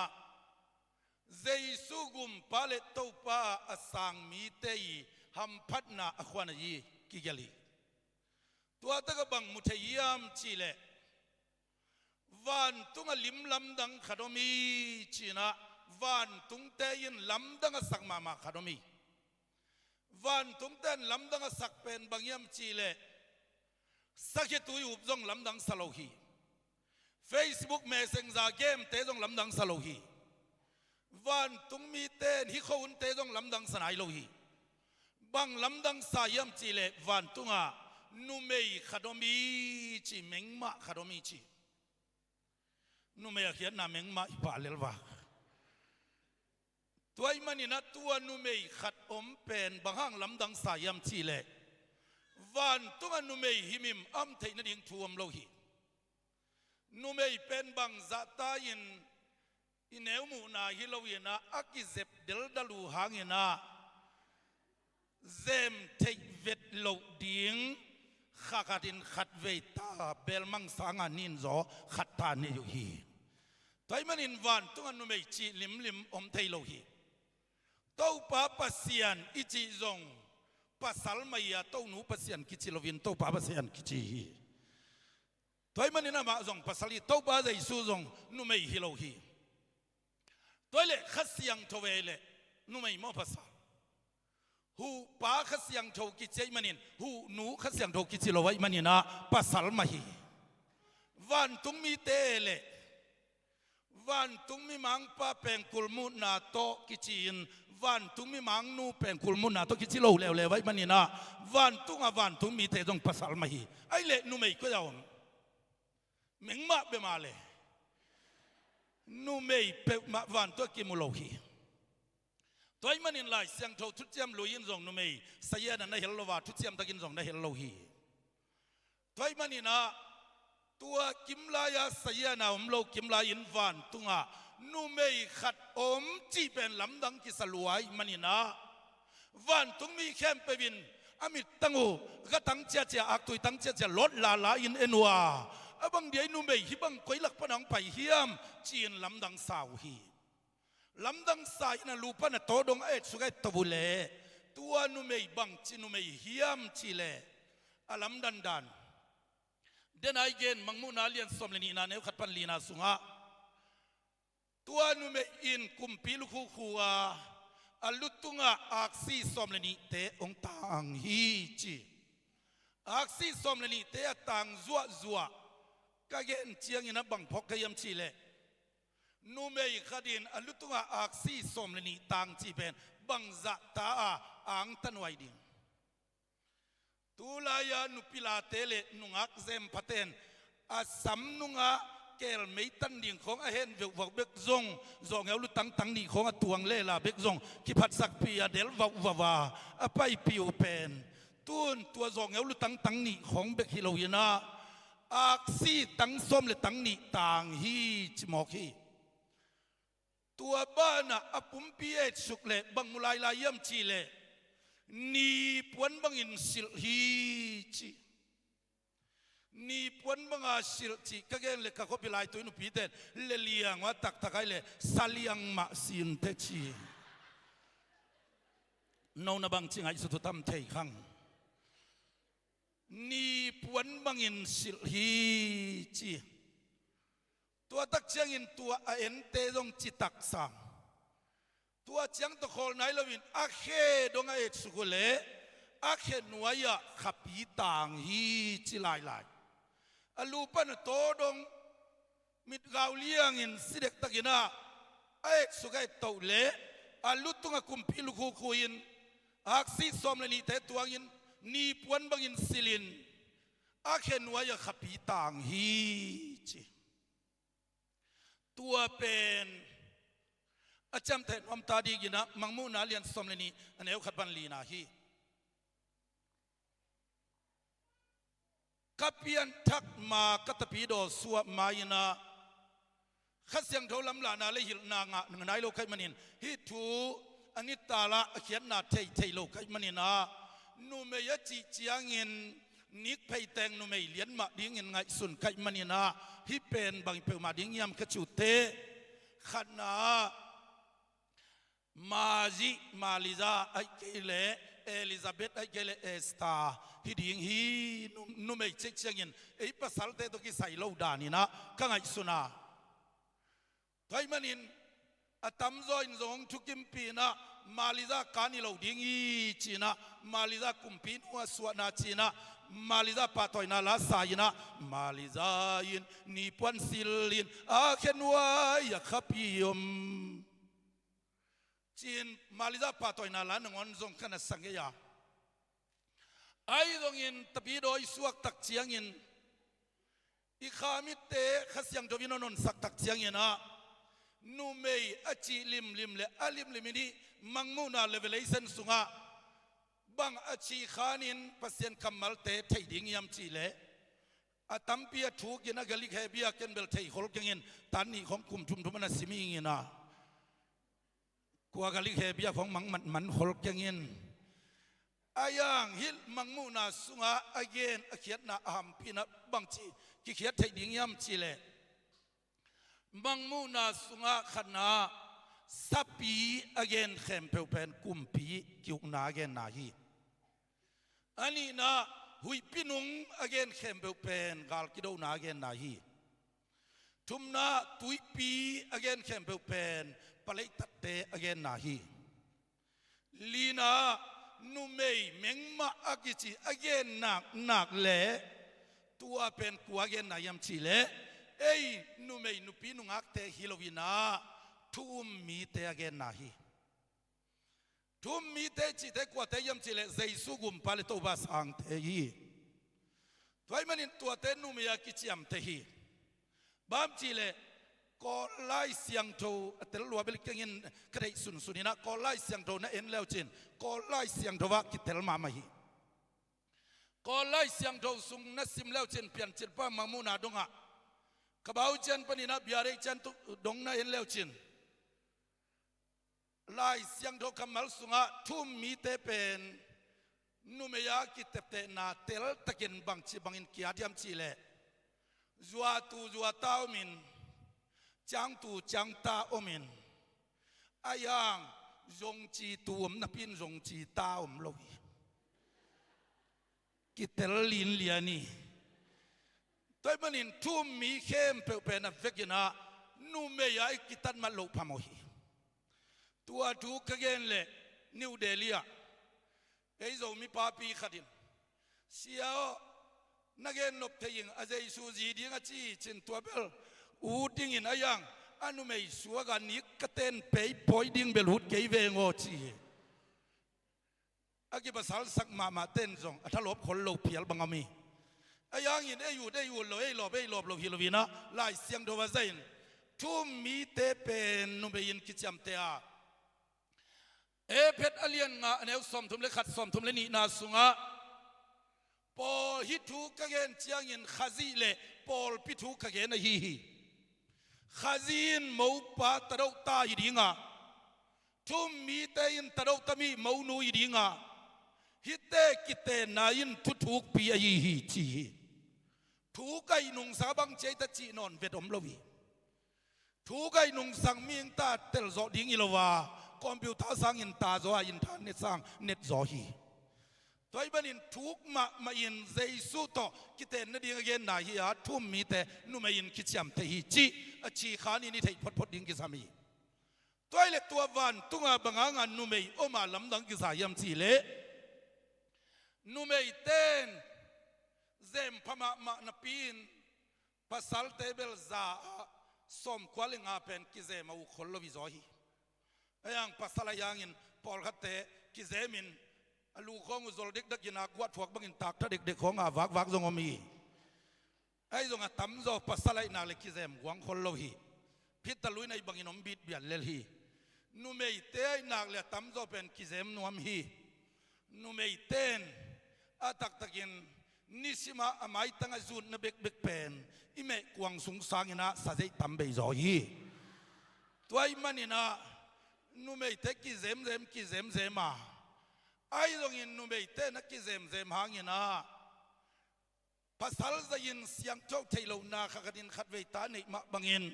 Jesu gum pa le to pa asang mi te i ham phat na akhwana yi ki geli tua ta ka bang mu theyam chi le van tunga lim lam dang khadomi china van tung te in lam dang sak ma ma khadomi van tung ten lam dang sak pen bangyam chi le sakhe tu up zong lam dang salo hi Facebook Messenger game te zong lam dang salo hi van tung mi ten hi khon te zong lam dang sanai lo hi bang lam dang sa yam chi le van tunga nu mei khadomi chi mengma khadomi chi nu mei khian na mengma ipa lelwa tuai manina tua nu mei khat om pen banghang lam dang sa yam chi le van tunga nu mei himim am theina ding thuam lo hi nu mei pen bang za ta in ineu mu na hi lo ina akizep del dalu hangina zem thei vet lo ding khakatin khat ve ta bel mang sanga nin zo khat ta ni yu hi toy manin van tunga nu mei chi lim lim om thei lo hi to pa pasian ichi zong pasal maya to nu pasian kichi lovin to pa pasian kichi hi toy manin ama zong pasali to pa zai su zong nu mei hi lo hi toy le khasiang thove le nu mei mo pasal hu pa khasiang tho ki chei manin hu nu khasiang tho ki chi lo wai manina pasal ma hi van tung mi te le Van tung mi mang pa peng kulmu na to ki in van tung mi mang nu peng kulmu na to ki chi lo le le vai manina van tung a van tung mi te jong pasal ma hi ai le nu mei ko yaw meng ma be ma le nu mei pe ma van to ki mu lo hi toy manin lai siang tho thu chiam lu yin zong nu mei saya na na hel lo wa thu chiam takin zong na hel lo hi toy manina tua kimlaya saya na om lo kimla in van tunga nu mei khat om chi pen lamdang ki saluai manina van tung mi khem pewin amit tangu ga tang chia chia ak tui tang chia chia lot la la in enwa abang diai nu mei hi bang koi lak panang pai hiam chin lamdang sau hi lamdang sa ina lupa na to dong e sugai tawule tua nu mei bang chi nu mei hiam chi le alam dan dan den ai gen mangmu na lian som le ni na ne khat pan li na sunga tua nu me in kumpi lu khu khu a alutunga aksi som le ni te ong tang hi chi aksi som le ni te tang zua zua ka gen chiang ina bang phok ka yam chi le nu mei khadin alutunga aksi som le ni tang chi pen bang za ta a ang tanwai ding tulaya nupila tele nungak zem paten a sam nunga kel mei tan ding khong a hen vek vok bek zong zong eu lu tang tang ni khong a tuang le la bek zong ki phat sak pi a del vau va va a pai piu pen tun tua zong eu lu tang tang ni khong bek hi lo ina ak si tang som le tang ni tang hi chimok hi ตัวบ้านะอปุ่มปีเอสุกเลบังมุลายลายยำจีเลนี่ปวนบังอินสิลฮีจีนี่ปวนบังอาสิลจีก็เกนเลกะก็พิลายตัวนุปีเตนเลเลียงว่าตักตักไอเลสาลียงมาสินเตจีนนบังจิงไอสุดตั้มเทขังนี่ปวนบังอินสิลฮีจี ตัวตักเชียงอินตัวเอ็นเตจงจิตักสังตัวเชียงตะโคลไหนลวินอาเคดงเอสุกุเลอาเคหนวยะขับปีต่างฮีจิลายลายอลูปันโตดงมิดกาวเลียงอินสิเด็กตะกินาเอสุกัยโตเลอลุตุงกุมพิลุคูคุอินอักซีสอมเลนีเตตัวอินนีปวนบังอินซิลินอาเคหนวยะขับปีต่างฮีจิตัวเป็นอาจารย์เทนอมตาดีกินะมังมูนาเลียนสมเลนีอันเอวขัดบันลีนาฮีกัปเปียนทักมากัตปีโดสัวมายินาขัดเสียงเท่าลำลานาเลหิลนางะหนึ่งนายโลกไขมันินฮิทูอันนี้ตาละเขียนนาเทเทโลกไขมันินานูเมยจีจียงอินนิกไปแตงนูเมยเลียนมาดิ้งอินไงสุนไขมันินาฮิเป็นบางเปมาดิ้งยำขจูเตขนามาจิมาลิซาไอเกเลเอลิซาเบธไอเกเลเอสตาฮิดิ้งฮีนูเมยเช็คเชียงอินไอภาษาเตตกิใส่โลดานี่นะกังไอสุนาไทยมันินอตัมจอยนจงทุกิมปีนะมาลิซาการนิโลดิ้งอีจีนะมาลิซากุมปีนัวสวนาจีนะมาลิซาปาตอยนาลาสายนะมาลิซาอินนิปวนซิลินอาเคนวายขับยมจีนมาลิซาปาตอยนาลานงอนจงขนาดสังเกยาไอ้ตรงอินตะปีโดยสวกตักเจียงอินอีขามิเตขัดเสียงจวินนนสักตักเจียงอินนะนูเมยอจีลิมลิมเลอลิมลิมินีมังมูนาเลเวเลเซนสุงะบังอจีขานินปัสเซียนกัมมัลเตไทยดิงยำจีเลอาตัมเปียถูกินกะลิกเฮเบียเกนเบลไทยฮอลกินตันนี่ของคุมชุมทุมันสิมีงินะกัวกะลิกเฮเบียของมังมันมันฮอลกินอายังฮิลมังมูนาสุงะอเกนอเขียนนาอัมพินะบังจีกิเขียนไทยดิงยำจีเลมังมูนาสุงะขนาสัปีอเกนเข้มเปวเป็นกุมปีกิวนาเกนนาฮีอันนี้นะหุยปินุงอเกนเข้มเปวเป็นกาลกิโดนาเกนนาฮีทุมนาตุยปีอเกนเข้มเปวเป็นปะเลตัดเตอเกนนาฮีลีนานูเมยเมงมาอากิจิอเกนนักนักเลตัวเป็นกัวเกนนายำจีเล Ei numei nupi nungak te hi loina thum mi te again na hi. Thum mi te chi te kwa te yam chi le Jesu gum pa le to ba sang te hi. Toy manin tua te numia ki chiam te hi. Bam chi le ko lai siang tho atel lua bel kengin khrei sun sunina ko lai siang tho na en leo chin ko lai siang tho wa ki tel ma ma hi. Ko lai siang tho sung na sim leo chin pian chil pa mamu na donga kabau chen panina biare chen tu dong na en leo chin lai siang tho kamal sunga thum mi te pen numeya ki tepte na tel takin bang chi bangin kia diam chi le zua tu zua tau min chang tu chang ta omin ayang zong chi tu om na pin zong chi ta om lo hi ki tel lin liani toy manin thum mi khem pe pe na vekina nu me ya ki tan ma lo phamo hi tua tu kagen le New Delhi a ei zo mi pa pi khatin siao nagen nop theying a Jesu ji ding a chi chin tua bel u ding in ayang anu mei suwa ga ni katen pei poi ding bel hut kei ve ngo chi agi pasal sak ma ma ten zong athalop khol lo phial bangami ayang in ei u dei u lo ei lo ei lo lo hi lo vina lai siang do wa zain thu mi te pen nu be in kicham te a e phet alian nga aneu som thum le khat som thum le ni na sunga Paul hi thu ka gen chiang in khazi le Paul pi thu ka gen a hi hi khazin mo pa taro ta hi dinga thum mi te in taro tami mo nu hi dinga hi te kite na in thu thuk pi a hi hi chi hi thu kai nung sa bang che ta chi non vet om lowi thu kai nung sang mi ta tel zo ding ilowa computer sang in ta zo a internet sang net zo hi toy banin thuk ma ma in Jesu to kiten na ding again na hi a thum mi te nu ma in kichiam te hi chi a chi khan ni thei phot phot ding ki sami toy le tua van tunga banga nga nu mei oma lam dang ki sa yam chi le nu mei ten zem phama ma na pin pasal tebel za som kwali nga pen ki zem au khol lo vi zo hi ayang pasal ayang in pol khat te ki zemin alu khong zol dik dak ina kwat thuak bangin tak tha dik dik khong a vak vak zong omi ai zong a tam zo pasal ai na le ki zem guang khol lo hi phit ta lui nei bangin om bit bian lel hi nu mei te ai nak le tam zo pen ki zem nuam hi nu mei ten a tak takin nisima amai tanga zun na bek bek pen ime kuang sung sangina sajei tam bei zo hi tuai manina nu mei te ki zem zem ki zem zem a ai zong in nu mei te na ki zem zem hangina pasal zayin siang chau thei lo na kha kadin khat vei ta nei ma bangin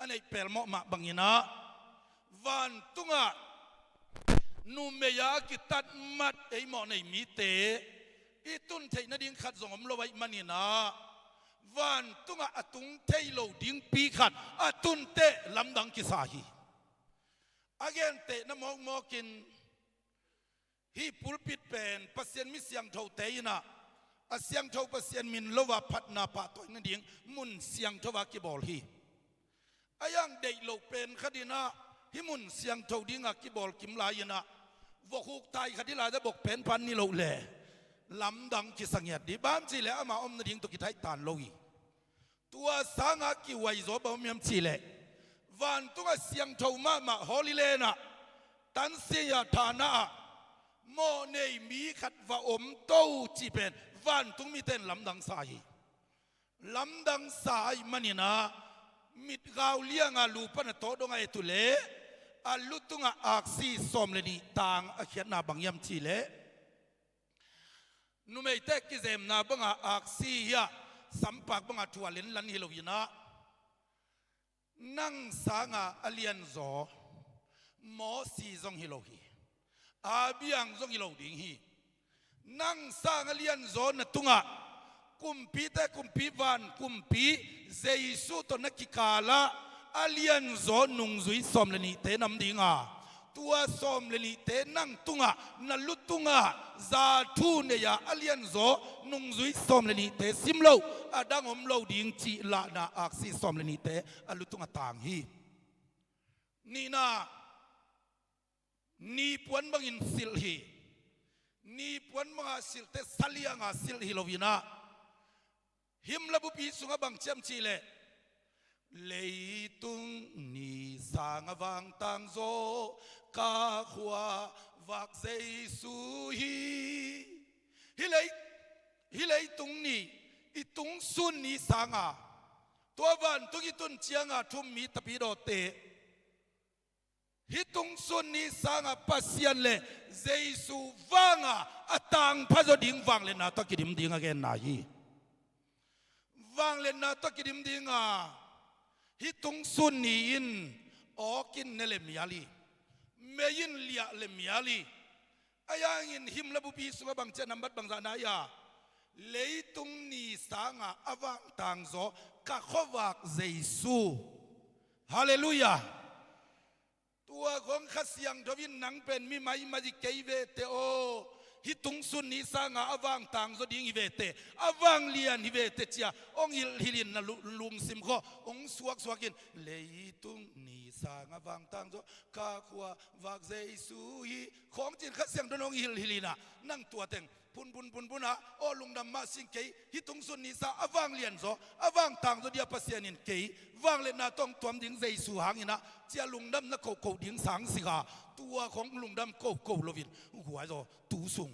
anei pel mo ma bangina van tunga nu meya ki tat mat ei mo nei mi te i tun thei na ding khat zong om lo wai manina van tunga atung thei lo ding pi khat atun te lamdang ki sa hi again te na mok mokin hi pulpit pen pasien mi siang tho te ina a siang tho pasien min lova phat na pa toy na ding mun siang thowa ki bol hi ayang dei lo pen khadina hi mun siang tho dinga ki bol kim lai ina vokhuk tai khadila da bok pen pan ni lo le lam dang ki sangiat di bam chi le ama om na ding to ki thai tan lo hi tua sanga ki wai zo ba miam chi le van tunga siang tho ma ma holy le na tan sia tha na mo nei mi khat va om to chi pen van tung mi ten lam dang sa hi lam dang sa ai manina mit gau lianga lu pan to donga e tu le a lutunga aksi som le ni tang a khiat na bangyam chi le nu mei te ki zem na banga aksi ya sampak banga thualin lan hi lo ina nang sanga alian zo mo si zong hi lo hi a biang zong hi lo ding hi nang sang alian zo na tunga kumpi te kumpi van kumpi Jesu to na kikala alian zo nung zui som le ni te nam dinga Tua som le li te nang tunga na lutunga za thu ne ya alian zo nung zui som le ni te sim lo adang om lo ding chi la na ak si som le ni te alutunga tang hi ni na ni puan bangin sil hi ni puan banga sil te salia nga sil hi lovina him la bupi sunga bang chiam chi le leitung ni sang awang tang zo ka khua vak Jesu hi hi lei hi leitung ni i tung sun ni sanga tua van tung i tun chianga thum mi tapi do te Hi tungsun ni sanga Pasian le Jesu vanga atang phazo ding wang le na to kidim ding again na hi. Wang le na to kidim ding a hi tungsun ni in okin ne le miali meyin lia le miali ayangin him la bupi sunga bang che nambat bang za na ya leitung ni sanga awang tang zo ka khowak Jesu. Hallelujah. Tua gong kha siang dovin nang pen mi mai ma ji kei ve te o hi tung sun ni sa nga awang tang zo ding hi ve te awang lian hi ve te chia ong hil hilin na lung sim kho ong suak suakin leitung ni sa nga wang tang zo ka khua vak Jesu hi khong chin kha siang don ong hil hilina nang tua teng phun phun phun phun a o lungdam ma sing kei hi tung sun ni sa awang lian zo awang tang zo dia pasian in kei wang le na tong tuam ding Jesu hang ina chia lungdam na ko ko ding sang siga tua khong lungdam ko ko lovin huai zo tu sung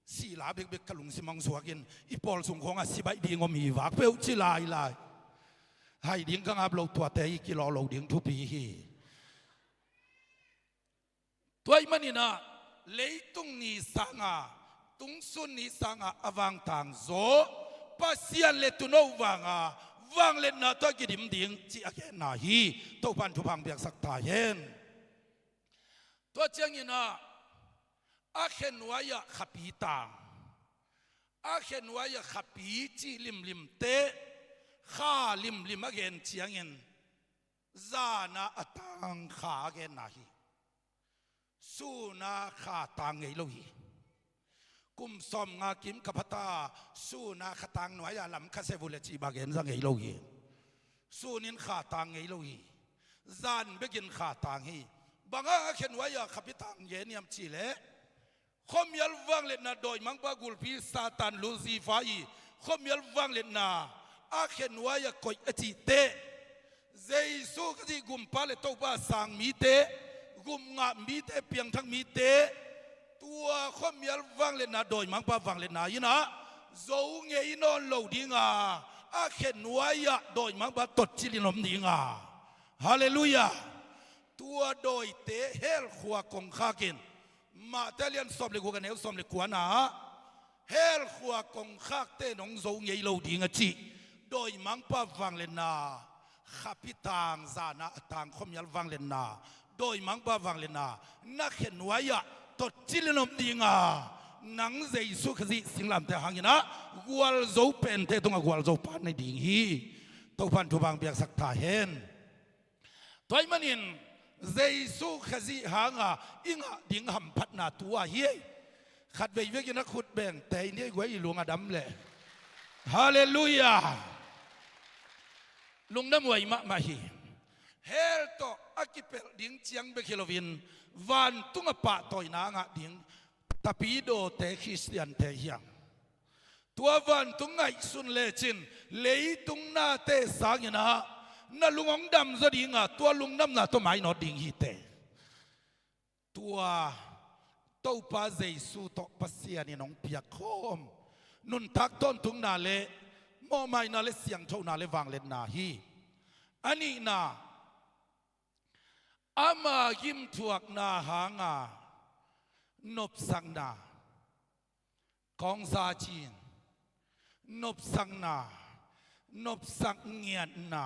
si la bek bek kalung si mang suakin i pol sung khong a si bai ding om hi wak peu chi lai lai hai ding ka ngap lo tua te i ki lo lo ding thu pi hi Tuai manina leitung ni sanga tungsun ni sanga awang tang zo pasian le tuno wanga wang le na to gidim ding chi ake na hi to pan thu phang biak sak ta hen to chiang ina a khen waya khapi tang a khen waya khapi chi lim lim te kha lim lim again chiang in Zan ah a tang kha a gen na hi. Sun ah kha tang ngei lo hi. Kum som nga kim ka phata sun ah kha tang nuai ah lam kha se vule chi ba gen za ngei lo hi. Sun in kha tang ngei lo hi. Zan begin kha tang hi. Banga a khen nuai ah khapi tang ye niam chi le. Khomial wang le na doi mang pa gulpi satan lu zi fa i khomial wang le na a khen nuai a koi a chi te Jesu ka ji gum pa le to pa sang mi te gum nga mi te piang thang mi te tua khomial wang le na doi mang pa wang le na ina zo nge inon lo dinga a khen nuai a doi mang pa tot chilinom dinga hallelujah tua doi te hel khua kong khakin mah te lian som le ku kan eu som le kua na hel khua kong khak te nong zo ngei lo ding a chi doi mang pa wang le na khapi tang za na tang khom yal wang le na doi mang pa wang le na na khen waya to chilinom dinga nang Jesu khazi singlam te hangina gwal zo pen te tunga gwal zo pan nei ding hi to pan thu bang biak sak tha hen Toy manin Jesu khazi hanga inga ding ham phat na tua hi khat ve ve na khut beng te ni gwe i lung adam le hallelujah lung nam wai ma ma hi hel to akipel ding chiang be khilovin van tunga pa toy na nga ding tapi do te Christian te hiang tua van tung ngai sun le chin leitung na te sangina na lungong dam zo dinga tua lung nam na to mai no ding hi te tua to pa Jesu to pasian in ong pia khom nun thak ton tung na le mo mai na le siang tho na le wang let na hi ani na ama gim thuak na hanga nop sang na กองซาจีนนบสังนานบสังเงียนนา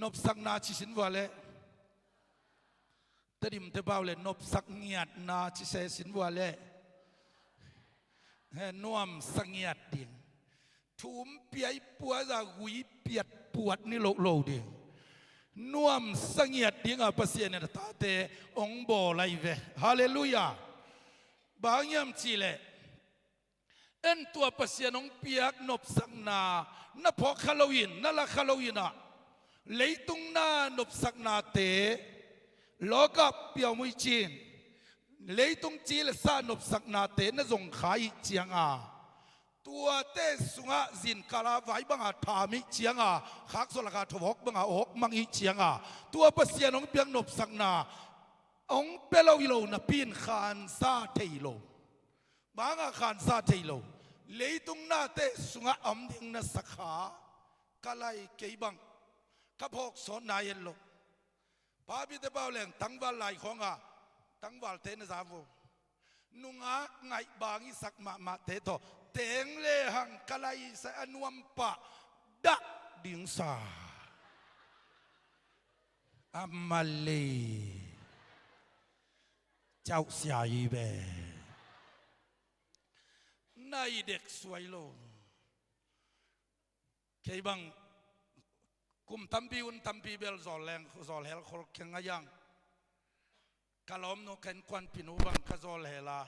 นบสังนาชิสินวาเลตดิมเทบาวเลนบสังเงียนนาชิเซสินวาเลเฮนวมสังเงียดดิ่งทุมเปียปัวจะกุยเปียดปวดนี่โลโลดิ่ง Nuam sangiat ding a Pasian in ta te ong bo lai ve. Hallelujah. Bangyam chi le en tua Pasian ong piak nop sak na na pho khaloin na la khaloin a leitung na nop sak na te lokap piao mui chin leitung chi le sa nop sak na te na zong khai chiang a tua te sunga zin kala vai banga thami chianga khak so laka thowok banga ok mangi chianga tua Pasian ong piang nop sak na ong pelo ilo na pin khan sa theilo banga khan sa theilo leitung na te sunga am ding na sakha kalai keibang kaphok so na yen lo pa bi te pau leng tangwal lai khonga tangwal te na zawo nunga ngai bangi sak ma ma te to teng le hang kalai sa anuam pa dak ding sa amali chau sia yi be nai dek suai lo Kei bang kum tampi un tampi bel zol leng zol hel khol keng ayang kalom no ken kwan pinu bang ka zol hela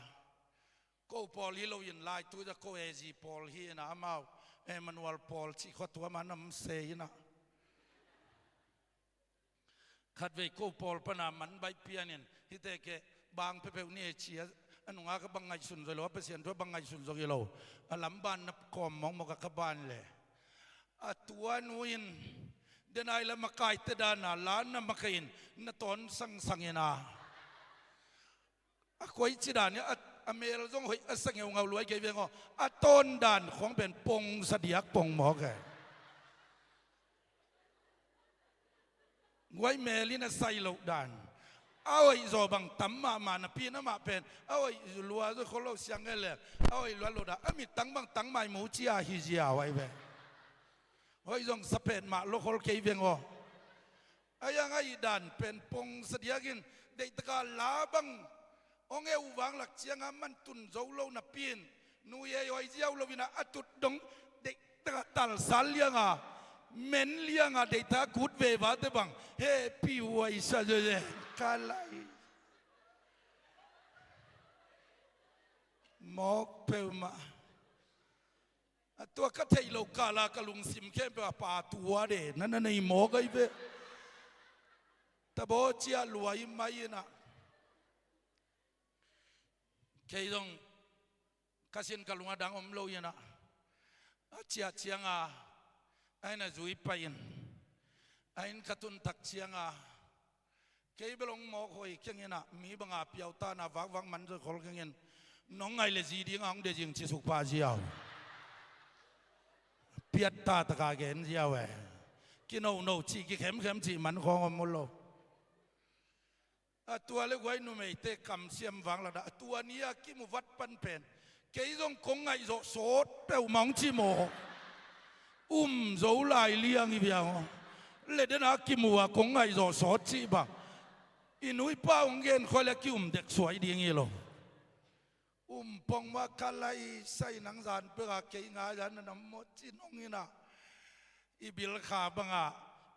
ko Paul hi lo in lai tu ja ko ezi Paul hi na amau Emmanuel Paul chi kho tua ma nam se ina khat ve ko Paul pana man bai pianin hi te ke bang pe pe ni chi anunga ka bang ngai sun zo lo pasien to bang ngai sun zo lo alam ban nap kom mong mo ka ban le atua nuin denai la makai te dana la na makain na ton sang sangina a koi chi dan a amel zong hoi asang ngau ngau luai ke ve ngo a ton dan khong ben pong sadiak pong mo ke งวยเมลินะไซโลดานเอาไอ้โซบังตัมมามานะพี่นะมาเป็นเอาไอ้ลัวจะคนเราเสียงเงี้ยเอาไอ้ลัวโลดาอามีตังบังตังไม่มูจีอาฮิจีอาไว้เวเฮ้ยจงสเปนมาโลคอลเคเวงอ๋อไอ้ยังไอ้ดันเป็นปงเสียกินเด็กตะกาลาบังองเอววางหลักเชียงมันตุนโจโลนับปีนนูเยยอยเจ้าโลวินาอตุดดงเด็กตะกาตัลซาลยังอ่ะ men lianga de ta kut ve wa te bang he pi wai sa je kalai mok pe maตัวก็เทโลกาลากะลุงซิมเข้มไปปาตัวเดนั่นในหมอกไอเวตะโบเจียรวยไม่นะเคยต้องกสินกะลุงดังอมโลยนะเจียเจียงอ่ะไอ้น่ะจุยไปอินไอ้กระตุนตักเจียงอ่ะเคยไปลงหมอกหอยเคียงนะมีบางอาเปียวตาหน้าวักวักมันจะขอเคียงน้องไงเลยจีดีงองเดจิงชิสุปาเจียวเปียดตาตะกาเกนเจียวเอกินโนโนจีกิเข้มเข้มจีมันของอมโลตัวเล็กไว้นุ่มเตคำเสียมวังละดาตัวนี้กิมวัดปันเป็นเกยจงคงไงโสดเปียวมองจีโมอุ้มโจลายเลี้ยงอีเบียวเลเดนักกิมัวคงไงโสดจีบังอินุยป้าองเกนคอยละกิมเด็กสวยดีงี้ลงอุ้มปองมาคลายใส่หนังสารเพื่อเกยงายันน้ำมดจีนองนี่นะอีบิลขาบังอ่ะ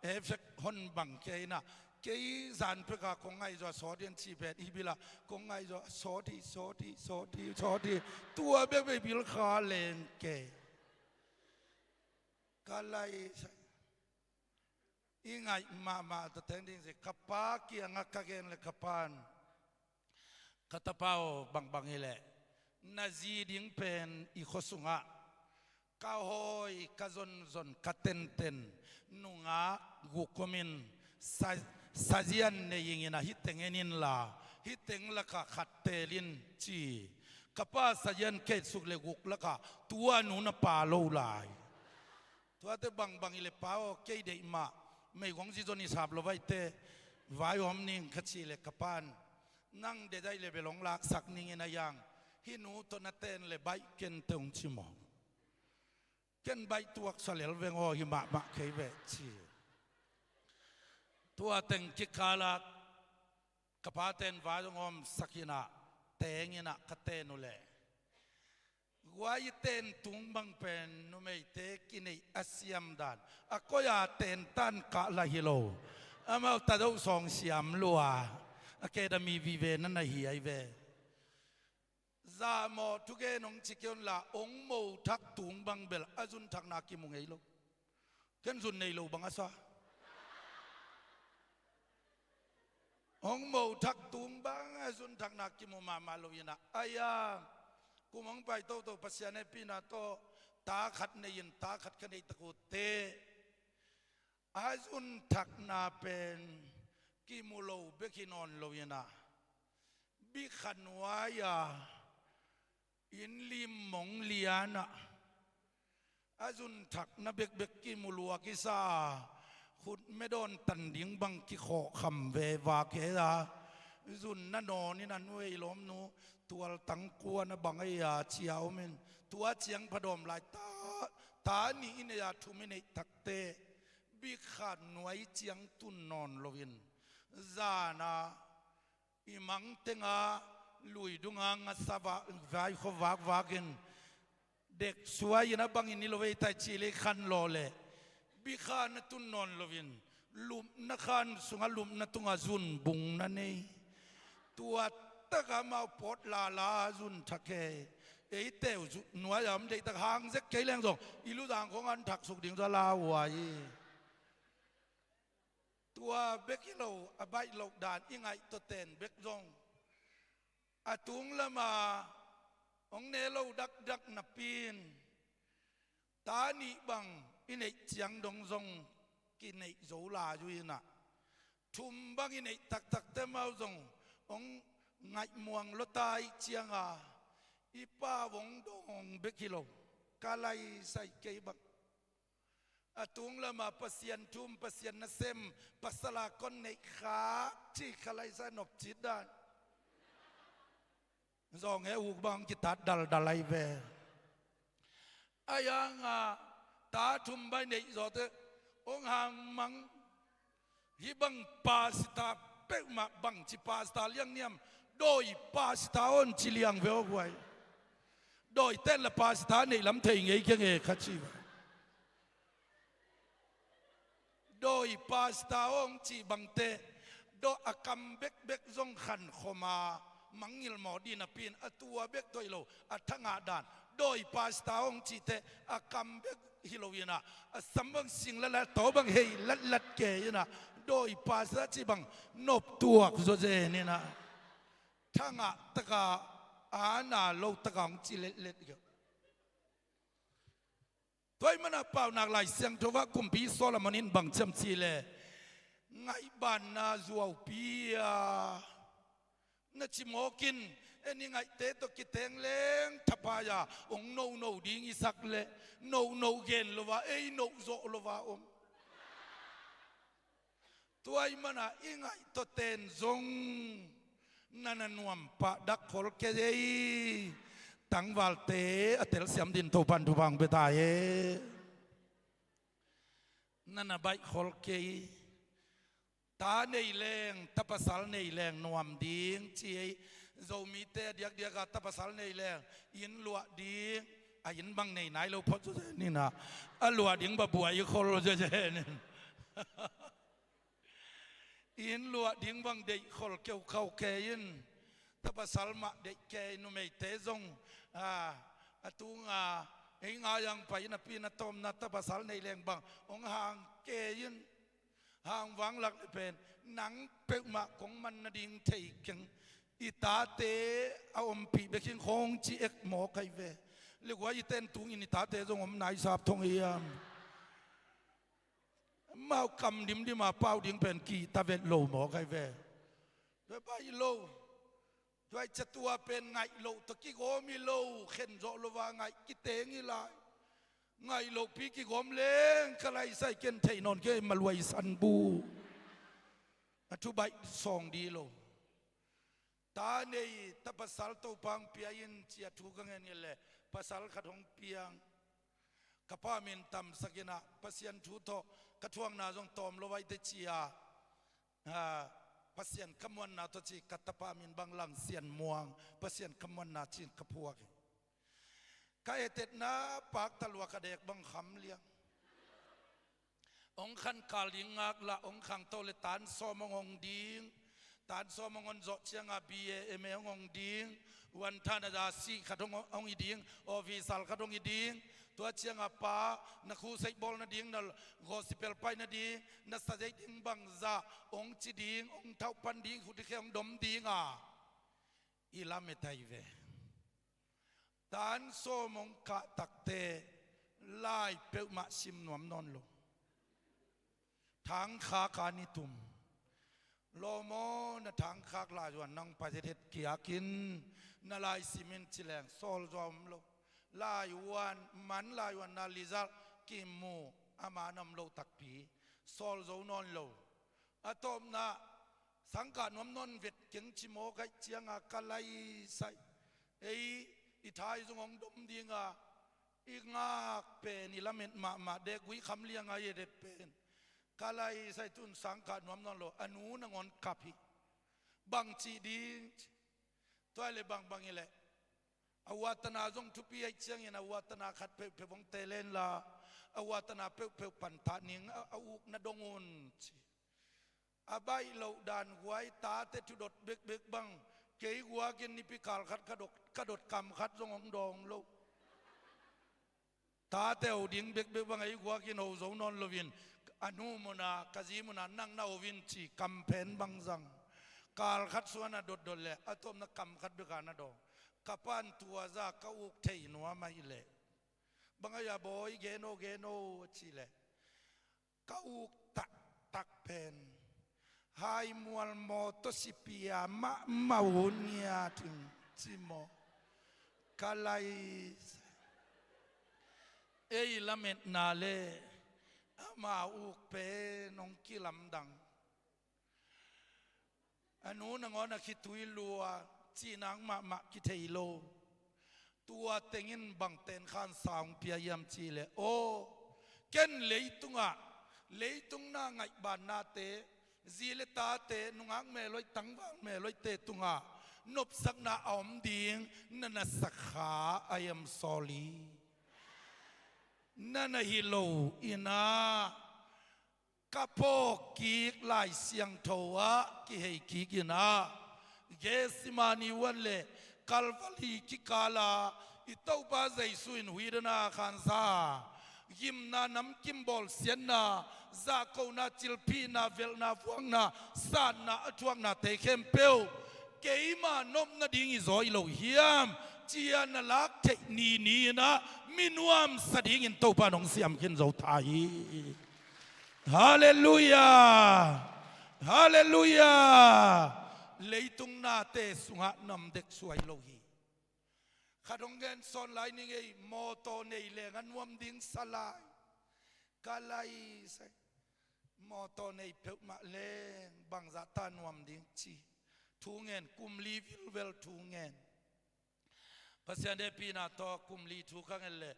เอฟเฟกฮอนบังเกยนะเกยสารเพื่อคงไงจะสอดเดียนชีเพอีบิลาคงไงจะสอดีสอดีสอดีสอดีตัวเบเบบิลขาเลนเกยกาลายอิงไงมามาแต่แทงดิ้งสิขับปาเกียงกะเกนเลยขับปานขัตเป้าบังบังอีแหละนาจีดิ้งเป็นอีขสุงะกาหอยกะจนจนกะเต็นเต็นนุงะกุกมินซาเจียนในยิงนะฮิตเต็งนินลาฮิตเต็งละกะขัดเตลินจีกะป้าซาเจียนเกตสุกเลกุกละกะตัวนูนปาโลลายตัวเตบังบังอิเลปาวเกยเดมาไม่กงจีจนิสาบลไว้เตวายอมนิ่งขัดชีเลกะปานนั่งเดได้เลเบลงลักสักนิ่งนายังฮินูตนเตนเลใบเกนเตงชิมองเกนใบตัวสเลลเวงโอหิมะมะเคเวจีตัวเต็งกิคาลากะปาเตนวายงอมสักินะเตงินะกะเตนุเลวายเตนตุงบังเป็นนุเมเตกินอาเซียมดานอากอยาเตนตันกะละฮิโล Amau ta do song siam lua academy vi ve na na hi ai ve za mo thu ge nong chi kyon la ong mo thak tung bang bel azun thak na ki mu ngei lo ken zun nei lo bang asa ong mo thak tung bang azun thak na ki mu ma ma lo ina aya kumong pai to to pasian e pina to ta khat nei in ta khat kha nei taku te azun thak na pen ki mu lo be ki non lo ina bi khanwaya in lim mong liana azun thak na bek bek ki mulua ki sa khut me don tan ding bang ki kho kham ve wa ke la zun na no ni na nuai lom nu tual tang kwa na bang ai ya chiao men tua chiang phadom lai ta ta ni in ya thu mi nei tak te bi khan nuai chiang tun non lovin zana i mang tenga lui dunga nga sawa vai kho wak wakin เด็กสวยนะบางอินิโลเวไตจีเลขันโลเลบิขานตุนนอนโลวินลุมนักขันสุงลุมนตุงอาซุนบุงนันเอตัวตะกามาปอดลาลาซุนทักเกเอเตวหนัวยามเด็กตะหางเซ็กเกลงส่งอีลูดังของอันถักสุกดิ่งจะลาวายตัวเบกิโลอบายโลดานอิงไอตัวเตนเบกซงอตุงละมาองเนโลดักดักนับปินตานีบังอินเอจียงดงซงกินเอโจลาอยู่น่ะทุมบังอินเอตักตักเตมาซงองไงมวงลตายเจียงอาอีป้าวงดงเบกิโลกาไลใส่เกบังอตุงละมาปะเซียนทุมปะเซียนนเซมปัสลาก้อนในขาที่คาไลใส่นบจิตดาน zong he uk bang ki tat dal dalai ve ayanga ta thum bai nei zo te ong hang mang hi bang pa sta pe ma bang chi pa sta liang niam doi pa sta on chi liang ve ok doi ten la pa sta nei lam thei ngei ke nge kha chi doi pa sta ong chi bang te do akam bek bek zong khan khoma mangil mo din apin atua bek toilo athanga dan doi pa sta ong chi te akam bek hilowina asambang sing la la to bang hei lat lat ke ina doi pa sa chi bang nop tuak zo je ni na thanga taka ana lo taka ong chi let let ge ตัวมันเป่านักลายเสียงทว่ากุมพีโซลามันินบังจำจีเลไงบ้านนาจัวปียน่าจิโมกินเอ็นี่ไงเตตกิเตงเลงทัพายาองโนโนดิ้งอิสักเลโนโนเกนลวะเอ้โนโซลวะอมตัวมันอ่ะอิงไงตัวเตนซงนันนวมปะดักขอลเกยตังวาลเตอเตลเสียมดินโตปันทุบังเบตายนั่นน่ะใบขอลเกยตาในแรงตะปะสาลในแรงนวมดิ้งเจียโจมีเตเดียกเดียกตะปะสาลในแรงอินลัวดิ้งอาอินบังในไหนเราพอจุนี่นะอลัวดิ้งบะบัวอีโคโลเจเจนี่อินลัวดิ้งบังเด็กขอลเกี่ยวเข้าเกยินตะปะสาลมาเด็กเกยนุเมเตซงอาตุงอาเองอายังไปนะพี่นะตอมนะตะปะสาลในแรงบังองห่างเกยินห่างวังหลักเป็นหนังเป็กมาของมันนดิ่งเทกังอิตาเตเอาอมปีเบกินคงจีเอกหมอไคเวเรียกว่าอีเต้นตุงอินิตาเตจงอมนายสาบทงเอียมมาวกำดิมดิมาเป้าดิ่งเป็นกีตาเวทโลหมอไคเวด้วยไปโลด้วยจะตัวเป็นไงโลตะกี้โกมีโลเข็นโจโลวาไงกิเตงีลายไงโลปีกิโกมเลงขลายใส่เกนเทนอนเกมารวยสันบูอทุบายสองดีโลตาในตะภาษาตัวปังเปียยินเจียทุกังเงินเลยภาษาขัดหงเปียงกะป้ามินตำสกินะภาษาทุโตกระทวงนาจงตอมโลไว้เตเจียภาษาขมวนนาตัวจีกัตปามินบางลังเสียนม่วงภาษาขมวนนาจีนกระพวกกะเอเตนาปากตะลัวกะเด็กบังคำเลี้ยง Ong khan kal ding ngak la ong khang to le tan som ong ding tan som ong zo chianga BA MA ong ding wan than da si khatong ong i ding official khatong i ding tua chianga pa na khu sei bol na ding na gospel pai na ding na sa dei ding bang za ong chi ding ong thau pan ding khu ti khe ong dom ding a i lam e thai ve tan so mong ka takte lai peu ma sim nuam non lo thang kha ka ni tum lo mo na thang khak la juan nang pa het kia kin na lai simin chileng sol zom lo lai wan man lai wan na lizal kim mu ama nam lo tak pi sol zo non lo atom na sangka nom non vet keng chi mo kai chianga kalai sai ei i thai zong ong dom dinga i ngak pen i lamet ma ma de gui kham lianga ye det pen kalai sai tun sangka nom non lo anu na ngon kapi bang chi ding toy le bang bang ile awatana zong thupi ai chiang in awatana khat pe pe bong te len la awatana pe pe pan tha ning a uk na dongun chi abai lo dan guai ta te thu dot bek bek bang ke gua kin ni pi kal khat ka dok ka dot kam khat zong ong dong lo ta te o ding bek bek bang ai gua kin ho zo non lovin anu mona kazi mona nang na ovin chi kam pen bang zang kal khat suana dot dot le atom na kam khat be kana do kapan tua za ka uk thei nuwa mai le bangaya boy geno geno chi le ka uk tak tak pen hai mual mo to sipia ma maunia thing chi mo kalai ei lamet na le ama uk pe nong kilam dang anu na ngona khi tui lua chi nang ma ma ki thei lo tua tengin bang ten khan saung pia yam chi le o ken leitunga leitung na ngai ban na te zile ta te nungak me loi tang wang me loi te tunga nop sak na om ding na na sakha I am sorry na na hi lo ina kapo ki lai siang thoa ki hei ki kina Gethsemane wan le Calvary ki kala i to pa Jesu in huirana khan sa gim na nam kim bol sian na za ko na chilpi na vel na fuang na san na athuang na te khem peu keima nom na ding i zoi lo hiam chia na lak the ni ni na minuam sading in to pa nong siam khin zo thai Hallelujah! Hallelujah! Leitung na te sunga nam dek suai lo hi. Khadong gen son lai ni ngei moto nei le ngan nuam ding salai. Kalai sai moto nei pheu ma leng bang za ta nuam ding chi. Thu ngen kum li vil vel thu ngen. Pasian de pi na to kum li thu ka ngel le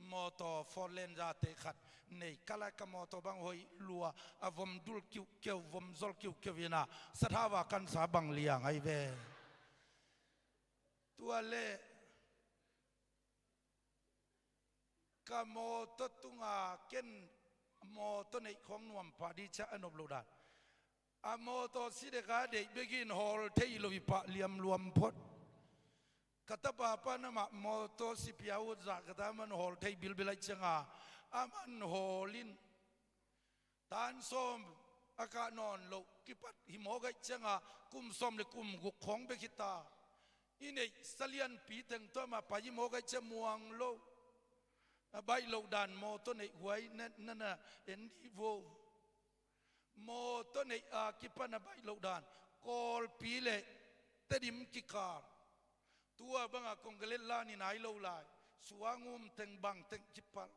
moto for len ra te khat nei kala ka moto bang hoi lua avom dul kiu keu vom zol kiu keu ina sathawa kan sa bang liang ai ve tua le ka moto tunga ken moto nei khong nuam pa di cha anop lo dan a moto si de ka de begin hol thei lo pa liam luam phot kata pa pa na ma moto si piau za kata man hol thei bil bilai changa aman holin tan som aka non lo kipat himo gai changa kum som le kum gu khong be khita ine salian pi teng to ma pa yi mo gai che muang lo bai lo dan mo to nei huai na na na en di vo mo to nei a kipan a bai lo dan kol pi le tedim ki kar tua banga konglet la ni nai lo lai suangum teng bang teng chipal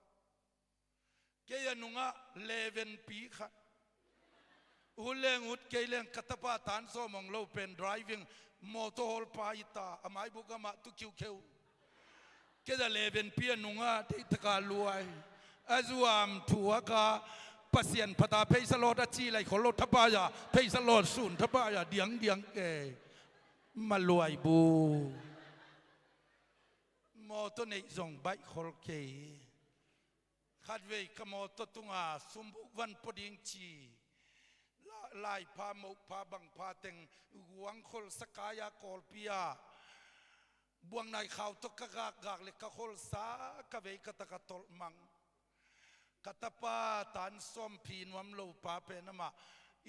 ke ya nunga leven pi kha uleng ut ke leng katapa tan so mong lo pen driving motor hol pa ita amai buka ma tu kiu kheu ke da leven pi nunga te taka luai azuam thua ka pasian phata phei salot a chi lai kholo thapa ya phei salot sun thapa ya diang diang ke maluai bu mo to nei zong bai khol ke Khat ve ka motor tunga sumbuk van poding chi lai pha mo pha bang pha teng guang khol sakaya kol pia buang nai khau to ka gak gak le ka khol sa ka ve ka ta ka tol mang katapa tan som phi nuam lo pa pe na ma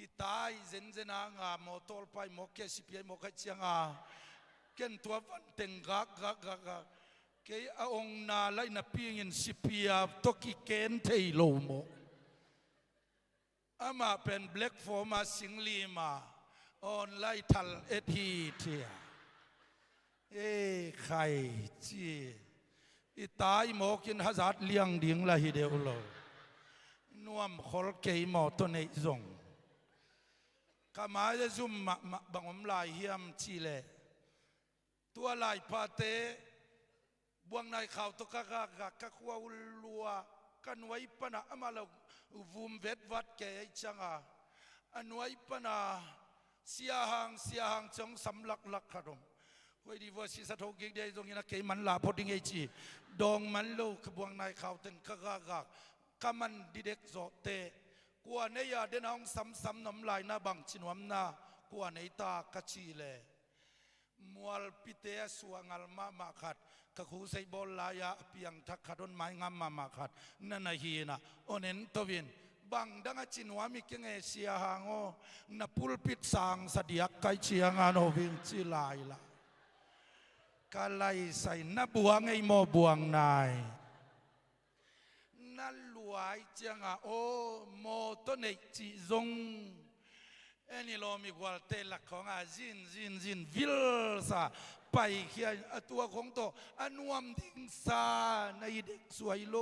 i tai zen zen a nga mo tol pai mo ke si pi mo ka chiang a ken tua van teng gak gak gak gak ke a ong na lai na ping in sipia toki ken thei lo mo ama pen black forma singli ma on lai thal et hi thia e khai chi i tai mo kin hazat liang ding la hi deu lo nuam khol ke mo to nei zong kama ya zum ma ma bangom lai hiam chi le ตัวลายพาเตบวงนายข่าวตกกะกะกะควาลัวกันไว้ปนะอามาลวุมเวทวัดแกจังอ่ะอันไว้ปนะเสียหางเสียหางจงสำลักลักขนมไว้ดีว่าสิสะทกิกได้ตรงนี้นะเกมันลาพอดิ้งไอจีดองมันโลกบวงนายข่าวตึงกะกะกะกะมันดิเด็กโจเตกลัวในยาเดนองซ้ำซ้ำน้ำลายนาบังชินวมนากลัวในตากะชีเล mual pite suangal ma ma khat ka khu sei bol la ya piang thak khadon mai ngam ma ma khat na na hi na onen tovin bang danga chinwa mi ke nge sia hango na pulpit sang sadiak kai chiang ano ving chi lai la kalai sai na buang ei mo buang nai na luai chianga o mo to nei chi zong เอนี่โลมีกวลเตลักของอาจินจินจินวิลซาไปเขียนตัวของตัวอนวมดิ้งซาในเด็กสวยโล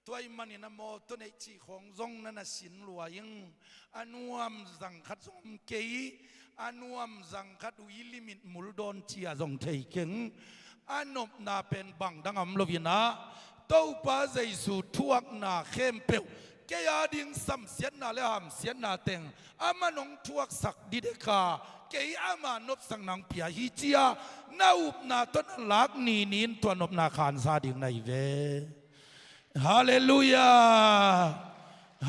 ตัวมันนี่นะโมตัวในจีของจงนั่นสินหลวยังอนวมสังขัดสมเกยอนวมสังขัดวิลิมิตมุลดอนเจียจงเทยเก่งอนบนาเป็นบังดังอมลวินาเต้าปาใจสุทวกนาเข้มเปียว เกียดิงสัมเสียนนาและหามเสียนนาเต็งอามานงทวกสักดิเดกาเกียอามานบสังนังเปียฮิจียนาอุบนาต้นลักนีนินตัวนบนาคานซาดิงในเวฮาเลลูยา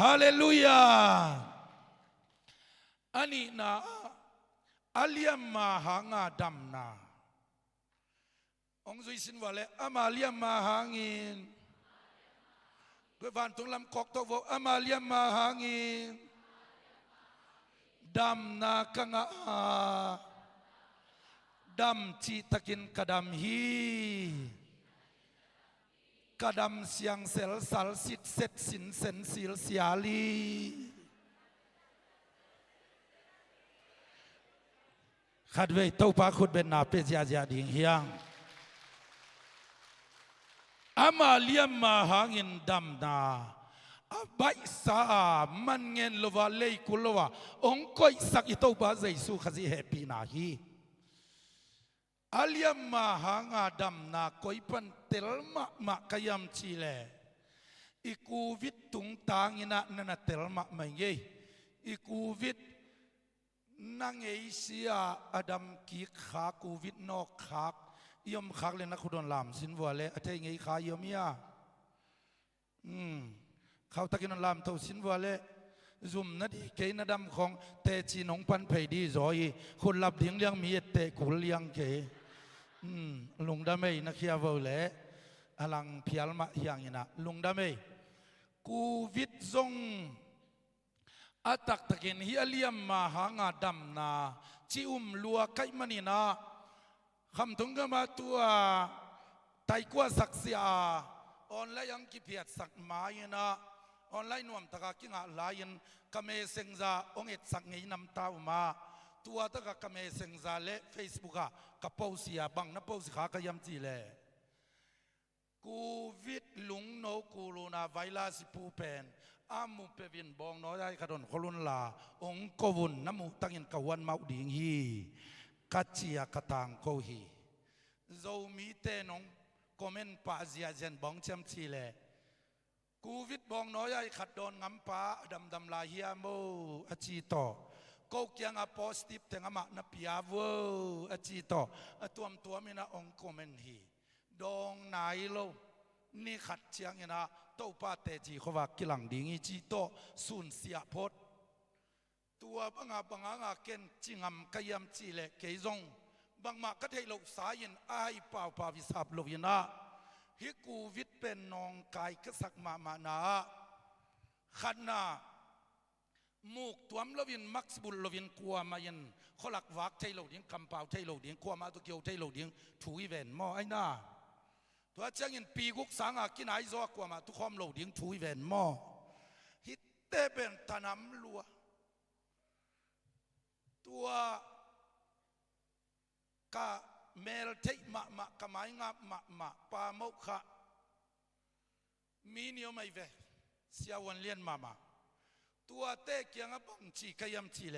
ฮาเลลูยาอันนี้นาอาลียมาหางาดำนาองค์สุยสินวะเลอามาเลียมาหางิน วันตุงลำกอกตัวอามาเลียมาหางินดำนากงาดำจีตะกินกระดำฮีกระดำเสียงเซลสัลสิทเซตสินเซนสิลเสียลีขัดเวทเต้าปาขุดเป็นนาเปจียจีดิ่งเฮียง อามาเลียมมาหางินดำนาอาบายสามันเงินลวะเลยกุลวะองก้อยสักอิโตบาใจสุขจีเฮปีนาฮีอาเลียมมาหางาดำนาก้อยปันเตลมะมะกยำจีเลอีกูวิทตุงตางินะนันเตลมะไม่เงยอีกูวิทนางเอเชียอดัมกีขากูวิทนอกขาก ยมขากเลยนะคุณดอนลามสินวัวเลยอาเทงไงขายมยาอืมเขาตะกินลามเท่าสินวัวเลยซุมนาดีเกยนาดำของเตจีนงปันเพดีจอยคนลับดิ้งเลี้ยงมีเตกุลเลี้ยงเกอืมลุงดำไม่นักเขียวเลยอลังเพียลมาอย่างนี้นะลุงดำไม่กูวิทซงอาตักตะกินฮิอเลียมมาหางาดำนาจีอุมลัวไกมันีนา คำถึงก็มาตัวไตกว่าสักเสียออนไลน์ยังกิเพียดสักไม้นะออนไลน์นวมตะกากิงะลายินกเมเซงซาองเอ็ดสักไงนำตาวมาตัวตะกากเมเซงซาเลเฟซบุ๊กะกะเปาเสียบังนะเปาสิขากะยำจีเลกูวิทลุงโนกูลูนาไวลาสิปูเป็นอามุเปวินบองน้อยได้ขดนคลุนลาองกวุนน้ำมูตั้งอินกวันมาดิ่งฮี กัจเจียกตังโกฮีโจมีเตนงคอมเมนปาเจียเจนบองเจมจีเลกูวิทบองน้อยไขัดโดนงำปาดำดำลาเฮียโมอจีโตโกเกียงอโพสติฟเตงามะนปิยาเวอจีโตอตัวมตัวมินะองคอมเมนฮีดองนายโลนี่ขัดเชียงนะโต to pa te chi khowa kilang ding i chi to sun sia phot tua banga banga nga ken chingam kayam chi le keizong bangma ka thei lo sa in ai pau pa vi sap lo ina hi ku vit pen nong kai ka sak ma ma na khanna muk tuam lovin max bul lovin kwa ma in kholak wak thei lo ding kampau thei lo ding kwa ma tu kyo thei lo ding thu i ven mo ai na tua chang in pi guk sanga kin ai zo kwa ma tu khom lo ding thu i ven mo hi te ben tanam lua ตัวกะเมลเทมะมะกะไม้งะมะมะปาโมขะมีเนียวไม่เวเสียวันเลียนมามาตัวเตเกียงบังจีกยำจีเล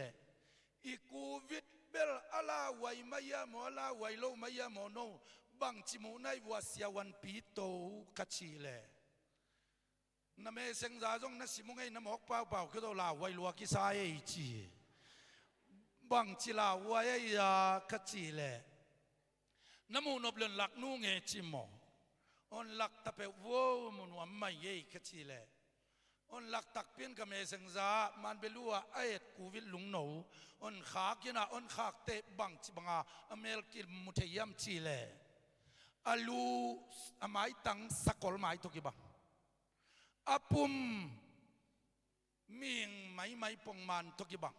อีกูวิดเบลอลาไวมายามอลาไวโลมายามโนบังจิมูไนวัวเสียวันปีโตกะจีเลนเมเซงซาจงนสิมุงไงนมอกเปล่าเปล่าคือตัวลาไวลัวกิสายจีบังจิลาไวยากะจีเลนมูนบเลนลักนูเงจิมออนลักตะเปวมุนวไม่เยกะจีเลออนลักตักเปียนกะเมเซงซามันเบลัวไอกูวิลลุงโนออนขากินาออนขากเตบังจิบังอาอเมลกิมุเทยมจีเลอาลูอไม้ตังสกอลไม้ตุกิบังอปุ่มมิงไม่ไม่ปงมันตุกิบัง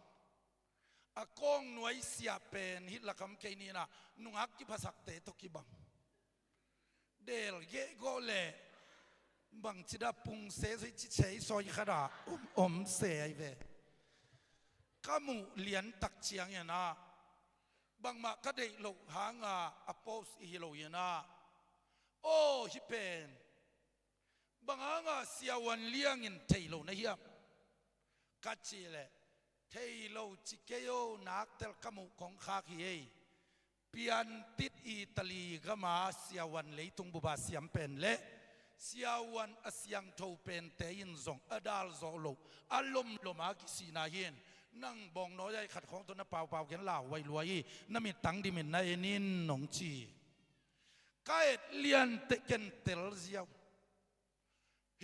อากงหน่วยเสียเป็นฮิตละคำเกนีนะนุงักกิภาษาเตตุกิบังเดลเกโกเลบังจิดาปุงเสสิจิเฉยซอยขดาอมอมเสยเวกามูเลียนตักเชียงยนะบังมากะเดโลหางาอโปสอิโลยนะโอฮิเป็นบางงาเสียวันเลี้ยงอินเทโลนะเฮียกัจจิเลเทโลจิเกโยนักเตลกมุของคาคีเอเปียนติดอิตาลีก็มาเสียวันเลยตุงบุบาเสียมเป็นเละเสียวันอเสียงโทเป็นเตยินซงอดาลโซโลอารมณ์ลมากิสีนาเย็นนั่งบองน้อยใหญ่ขัดของตัวนั้นเปล่าเปล่าเขียนเหล่าไว้รวยน้ำมีตังดิมินนายนินหนองจีกายเลียนเตเกนเตลเซียว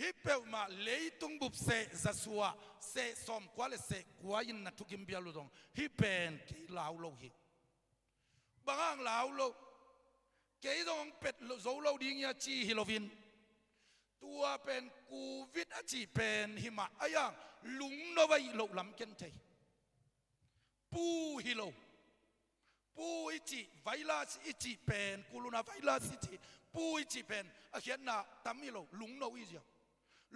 ฮิเปวมาเลยตุงบุบเสซัสวะเสสมกว่าเลเสกว่ายินนัทุกิมเบียลุดงฮิเป็นกีลาวโลหิบางลาวโลเกยดงเป็ดโซโลดิ้งยาจีฮิโลวินตัวเป็นกูวิทอาจีเป็นหิมะอายังลุงนวัยโลลำเกนเทปูฮิโลปูอิจิไวรัสอิจิเป็นกูลูนาไวรัสอิจิปูอิจิเป็นอาเขียนนาตัมมิโลลุงนวิเจีย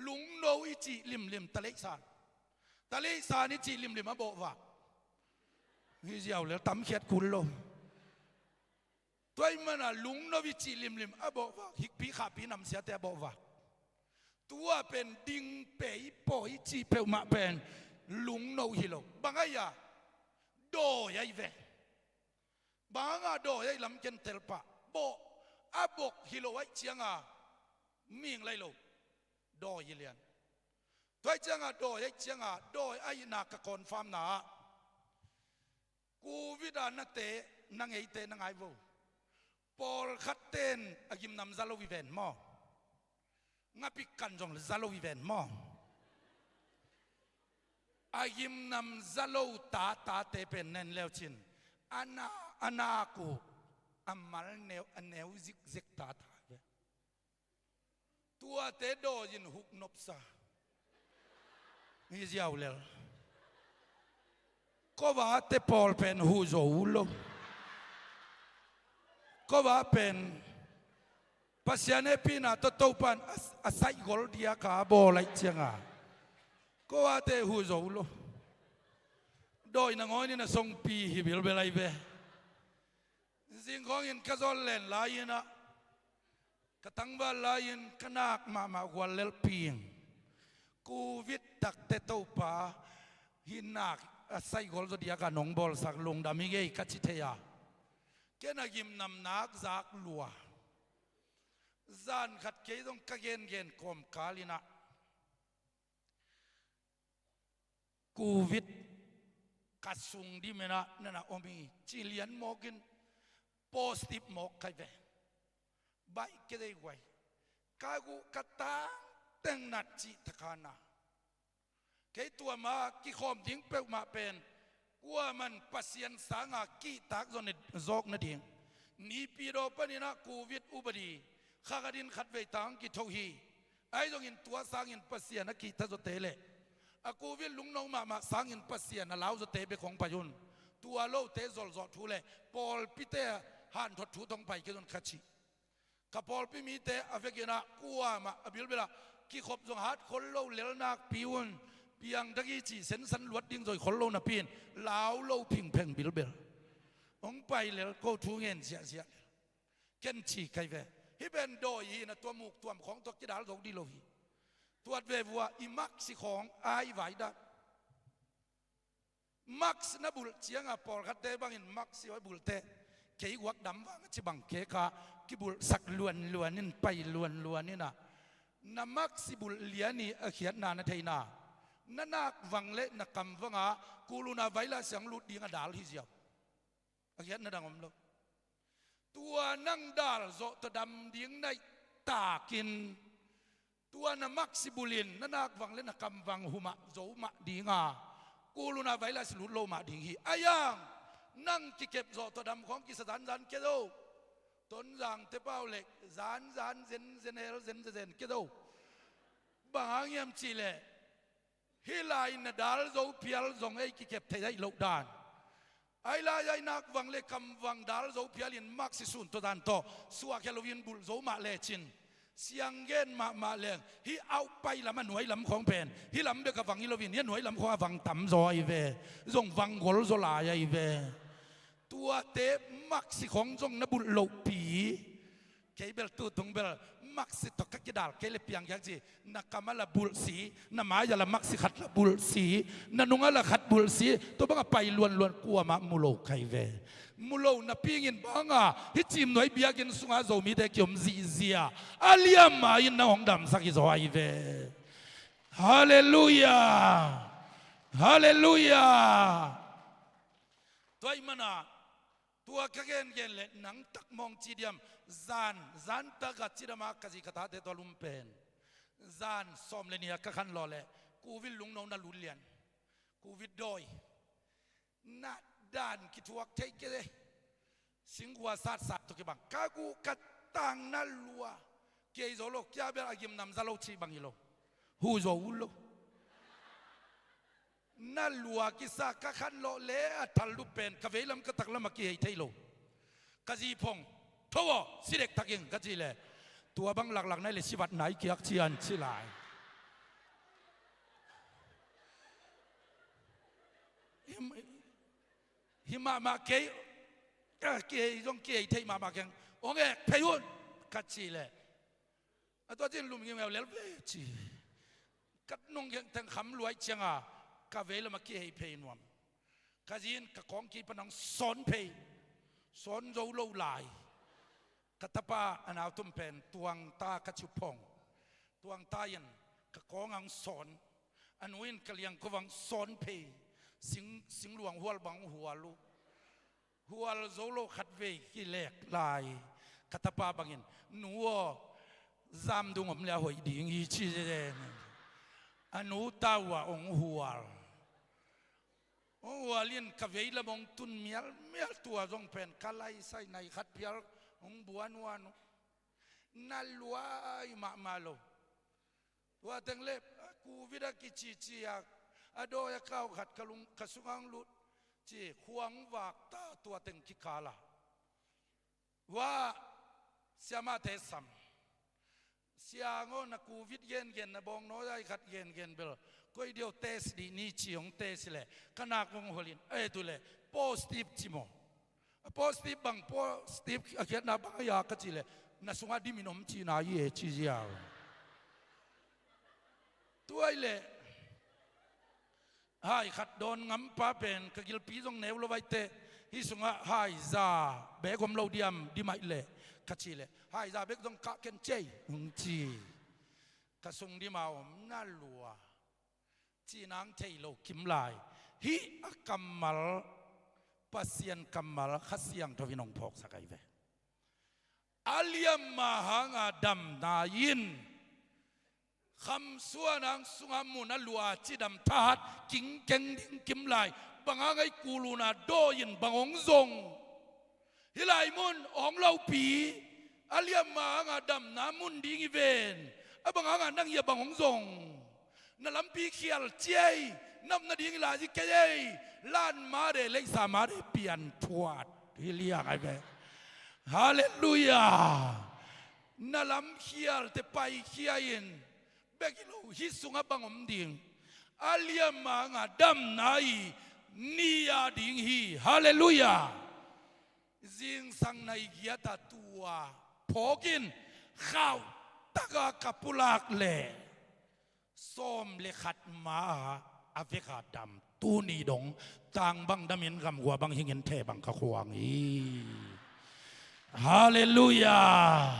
ลุงโนอิจิลิมลิมตะเลสานตะเลสานอิจิลิมลิมอะบอกว่าฮิเจียวแล้วตั้มเขียดคุณลงตัวมันอะลุงโนวิจิลิมลิมอะบอกว่าฮิกปีขาปีนำเสียแต่บอกว่าตัวเป็นดิงเปยปอยจีเปวมาเป็นลุงโนฮิโลบางไอ้ยาโดยไอเวบางอะโดยไอลำเกนเทลปะโบอะบอกฮิโลไอเชียงอะมิงไรโลดอยเลียนตัวเจ้าดอยเจ้าดอยไอ้นากะคอนฟาร์มนากูวิดานาเตนังไอเตนังไอโวปอลขัดเตนอากิมนำซาโลวิเวนมองาปิกันจงซาโลวิเวนมออากิมนำซาโลตาตาเตเป็นเนนเลวชินอานาอานากูอามัลเนวอเนวซิกซิกตาตาตัวเตโดยินหุกนบซานี่เจ้าเลยก็ว่าเตปอลเป็นหูโจโลก็ว่าเป็นปัสยานปีนาตโตปันอาศัยกอลเดียกาบอลไอเจียงอ่ะก็ว่าเตหูโจโลโดยนางอยนี่นะทรงปีฮิบิลเบลัยเบสิ่งของอินกะซอลเลนลายนะกตังว่าลายินขนาดมามากว่าเลลปีงกูวิตตักเตโตปาหินักอาศัยกอลเดียกันนงบอลสักลงดามิเกยกัจจิเทียเกนักิมนำนักจากลัวจานขัดเกยต้องกะเกนเกนคมกาลินะกูวิตกัดสุงดิเมนะนั่นนะอมีจีเลียนโมกินโพสติฟโมกใครเวใบเกได้ไว้กากูกะตาเต teng nat chi thakana ke tua ma ki khom ding pe ma pen kua man pasian sanga ki tak zon zok na ding ni pi do panina covid ubadi khagadin khat ve tang ki tho hi ai zong in tua sang in pasian a ki tha zo te le a covid lung no ma ma sang in pasian a lau zo te be khong payun tua lo te zol zo thu le pol pi te han thot thu tong pai ke zon khachi ka pol pi mi te avekina kuwa ma abil bela ki khop zong hat khol lo lel nak piun piang dagi chi sen san luat ding rồi khol lo na pin lao lo phing pheng bil bel ong pai lel ko thu ngen sia sia ken chi kai ve hi ben do hi na tua muk tuam khong to ki dal dok di lo hi tuat ve vua i mak si khong ai vai da max na bul chiang a por khat te bangin max si oi bul te ke wak dam wang chi bang ke ka ki bul sak luan luan in pai luan luan in a na max si bul liani a khiat na na theina na nak wang le na kam wanga kuluna vaila siang lut ding a dal hi ziaw a khiat na dangom lo tua nang dal zo to dam ding nai takin tua na mak si bulin na nak wang le na kam wang huma zo ma dinga kuluna vaila si lut lo ma ding hi ayang nang ki kep zo to dam khong ki sa zan zan ke do ton giang te pau le zan zan zen zen hel zen zen ke do bang yam chi le hi lai na dal zo pial zong ei ki kep thei ai lo dan ai la ai nak wang le kam wang dal zo pial in mak si sun to dan to suwa ke lovin bul zo ma le chin siang gen ma ma le hi au pai lam nuai lam khong pen hi lam be ka wang i lovin hi nuai lam khong wang tam zo ai ve zong wang gol zo la ai ve tua te mak si khong zong na bul lo pi ke bel tu tung bel mak si to ka kidal ke le piang yak ji na kamala bul si na maya la mak si khat la bul si na nunga la khat bul si to banga pai luan luan kuwa ma mulo kai ve mulo na pingin banga hi chim noi biakin sunga zo mi te kiom zi zia aliam ma in na hong dam saki zo ai ve hallelujah hallelujah toy mana tua ka gen gen le nang tak mong chi diam zan zan ta ga chi dama ka ji kata te to lum pen zan som le nia ka khan lo le ku vil lung no na lu lian ku vit doi na dan ki thuak thei ke le singwa sat sat to ke bang ka gu ka tang na lua ke zo lo kya bel agim nam za lo chi bang ilo hu zo u lo na lua ki sa ka khan lo le a thal lu pen ka veilam ka tak lam ki hei thei lo ka ji phong thawo sirek taking ka ji le tua bang lak lak nai le siwat nai kiak chian chi lai hi ma ma ke ke jong ke thei ma ma keng ong ek pheyun ka chi le a to chin lum ngi lel ve chi kat nong yang tang kham luai chiang a ka ve la ma ki hei phei nuam ka jin ka kong ki panang son phei son zo lo lai ka tapa anaw tum pen tuang ta ka chu phong tuang ta yan ka kong ang son anuin ka liang ko wang son phei sing sing luang hual bang hualu hual zo lo khat ve ki lek lai katapa bangin nuo zam dung om le hoi ding hi chi je anu tawa ong hual ong hualin ka vei la mong tun mial mial tua zong pen kalai sai nai khat pial ong buan wan na luai ma ma lo tua teng le ku vida ki chi chi ya ado ya kau khat kalung kasungang lut chi huang wak ta tua teng ki kala wa siama te sam sia ngo na covid gen gen na bong no ai khat gen gen bel koi dio test di ni chi ong test le kana kong holin e tu le positive chi mo positive bang positive a khiat na bang ya ka chi le na sunga di minom chi na ye chi ya tuai le hai khat don ngam pa pen ka gil pi jong neu lo vai te hi sunga hai za be gom lo diam di mai le ka chi le hai za bek jong ka ken chei hung chi ka sung di ma om na lua chi nang thei lo kim lai hi akamal pasian kamal khasiang thovinong phok sakai ve aliam ma hanga dam na yin. Kham suanang sunga mun a lua chidam thahat king keng ding kim lai banga ngai kuluna do in bangong zong hilai mun ong lo pi aliam ma nga dam na mun ding i ven abanga nga nang ya bangong zong na lampi khial chiai nam na ding la ji ke lan ma de lei sa ma de pian thuat hi liak ai ve hallelujah na lam khial te pai khiain bekilo hi sunga bangom ding aliam ma nga dam nai nia ding hi hallelujah zing sang nai gia ta tua phokin khau taka kapulak le som le khat ma aveka dam tu ni dong tang bang damin gam gwa bang hingin the bang ka khuang hi hallelujah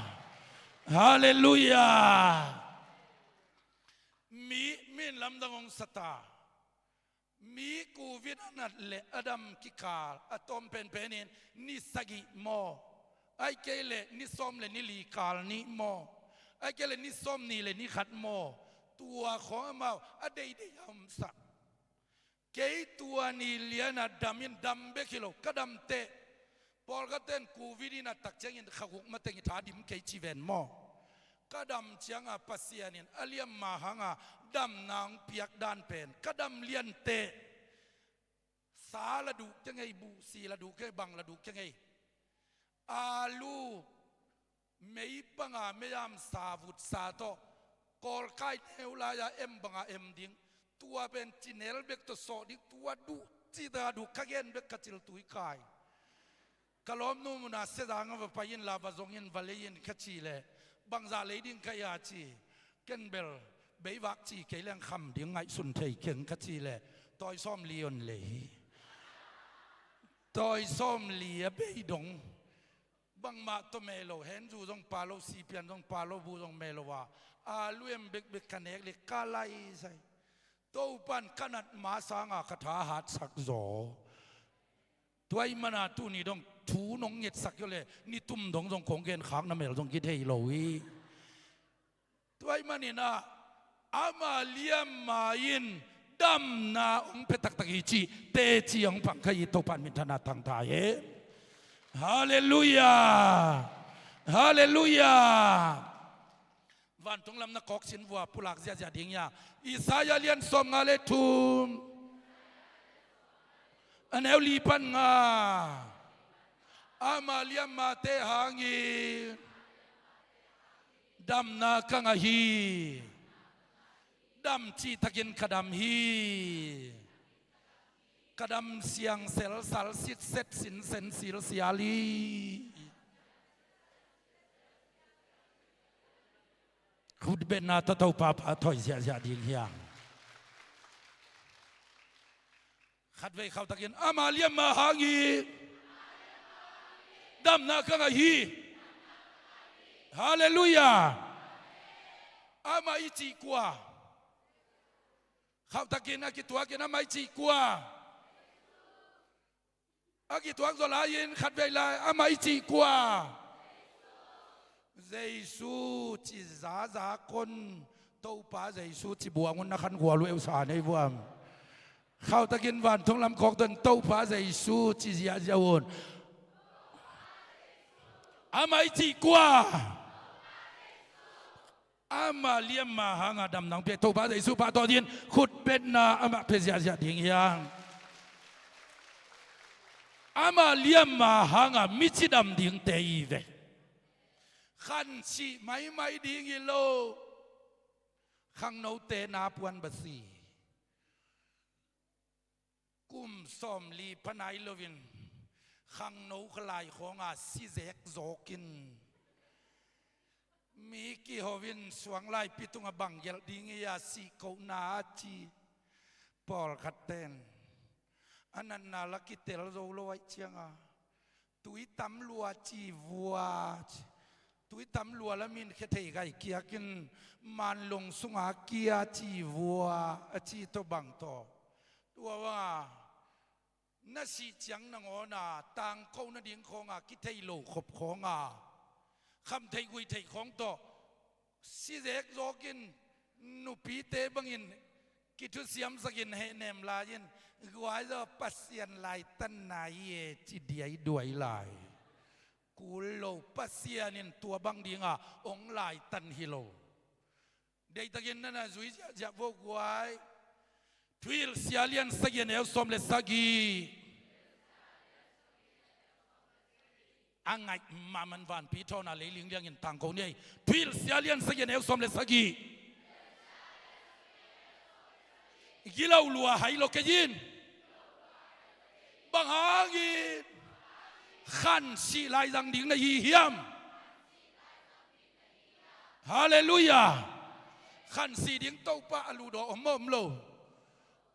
hallelujah mi min lam dangong sata mi ku vin anat le adam ki kal atom pen penin ni sagi mo ai ke le ni som le ni li kal ni mo ai ke le ni som ni le ni khat mo tua kho amao a dei dei am sak kei tua ni lian a damin dam be khilo ka dam te Paul ka ten covid in a tak chiang in khaguk ma teng tha dim kei chi ven mo ka dam chiang a pasian in aliam ma hanga dam nang piak dan pen ka dam lian te sa la du ke ngei bu si la du ke bang la du ke ngei alu mei panga meyam sa vut sa to kol kai neu la ya em banga em ding tua ben chinel bek to so ding tua du chi da du kagen bek kachil tui kai kalom nu muna se da nga va payin la va zong in valeyin khachi le bangza le ding ka ya chi ken bel beiwak chi ke leng kham ding ngai sun thei keng khachi le toi som lion le hi toi som li a bei dong bang ma to me lo hen zu zong pa lo si pian zong pa lo bu zong me lo wa a luem bek bek kanek le kalai sai to pan kanat ma sanga khatha hat sak zo tuai mana tu ni dong thu nong nget sak yo le ni tum dong zong kong gen khak na mel zong ki thei lo hi tuai manina ama liam ma in dam na ong pe tak tak hi chi te chi ong pang khai to pan min thana thang tha he hallelujah hallelujah van tung lam na kok sin vua pulak zia zia ding ya Isaiah lian som nga le thum aneu li pan nga ama liam ma te hangi dam na ka nga hi dam chi takin ka dam hi ka dam siang sel sal sit set sin sen sil siali khut ben na ta to pa pa thoi sia sia ding hiang khat ve khau takin ama liam ma hangi dam na ka nga hi hallelujah ama i chi kwa khau takin a ki tua kin ama i chi kwa a ki tuak zo lai in khat ve lai ama i chi kwa Jesu chi za za kon to pa Jesu chi buang na khan gwa lu eu sa nei buam khau takin van thong lam kok don to pa Jesu chi zia zia won amai chi kwa ama liam ma hanga dam nang pe to pa Jesu pa to din khut pet na ama pe zia zia ding yang ama liam ma hanga mi chi dam ding te i ve ขันชีไม่ไม่ดีงิโลขังโนเตนาปวนบสีกุมซอมลีพนายลวินขังโนขลายของอาซิเซกโจกินมีกิฮวินสวงไลปิตุงบังเกลดิงยาสีโกนาจีปอลขัดเตนอันนั้นนาลกิเตลโจโลไวเชียงอาตุยตำลัวจีวัว ตุยตำลัวละมินเคเทไกเกียกินมันลงสุงาเกียจีวัวจีตัวบังตัวตัวว่าน่าสีจังนงอนาต่างเขานาดิ่งของอากิเทโลขบของอาคำเทกุยเทของตัวสิเด็กโจกิน Nupi te bangin ki thu siam sakin he nem la in guai zo pasian lai tan na ye chi diai duai lai. Kul lo pasian in tua bang dinga ong lai tan hi lo. Dei takin nana zui ja vo guai. Thuil sialian sagian el som le sagi. Angai maman van pi thona le ling liang in tang ko nei. Thuil sialian sagian el som le sagi. Gilau lua hai lo ke yin. Bang hangin khan si lai dang ding na hi hiam. Hallelujah. Khan si ding to pa alu do om om lo.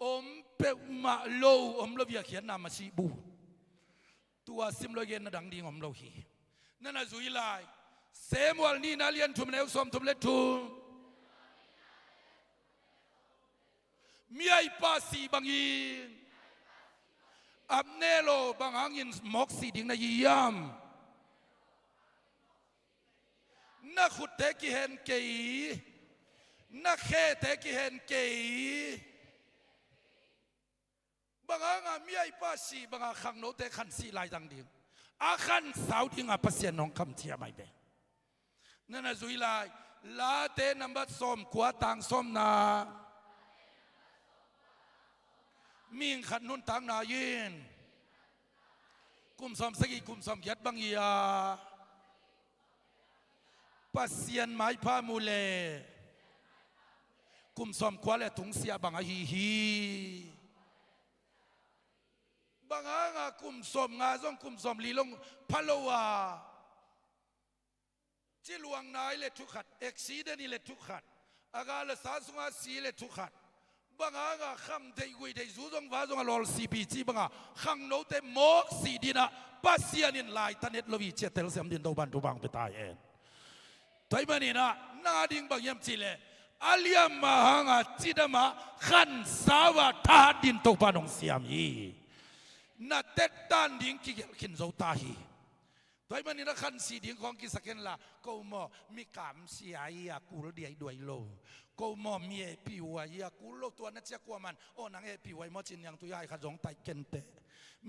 Om pe ma lo om lo bia khian na ma si bu. Tua sim lo gen na dang ding om lo hi. Na na zui lai. Samuel ni na lian thum neu som thum le thum. Miai pa si bangin. Abnelo bangangin mok si ding na yam. Na khut te ki hen kei na khe te ki hen kei banga nga miai pa si banga khang no te khan si lai dang ding a khan sau ding a pasien nong kham chia mai be na na zui lai la te number som kwa tang som na ming khat nun tang na yin kum som sagi kum som yat bang ia Pasian mai pha mu le kum som khua le tung sia bang a hi hi banga nga kum som nga zong kum som li long phalowa chi luang nai le thu khat accident le thu khat aga le sa sunga si le thu khat banga nga kham thei gui thei zu zong va zong a lol si pi chi banga khang no te mok si dina pasian in lai tanet lovi che tel sem din do ban tu bang pe tai en toy mani na na ding bang yam chi le aliam ma hanga chidama khan sawa tha din to pa nong siam hi na tet tan ding ki gel khin zo ta hi ตัวมันนี่นะขันสีดิ้งของกิสเกนละกูมอมีกามเสียยากูเดียด้วยโลกูมอมีเอปิวายากูโลตัวนั้นเจ้ากว่ามันโอ้นางเอปิวายมอจินยังตัวยายขจงไตเกนเต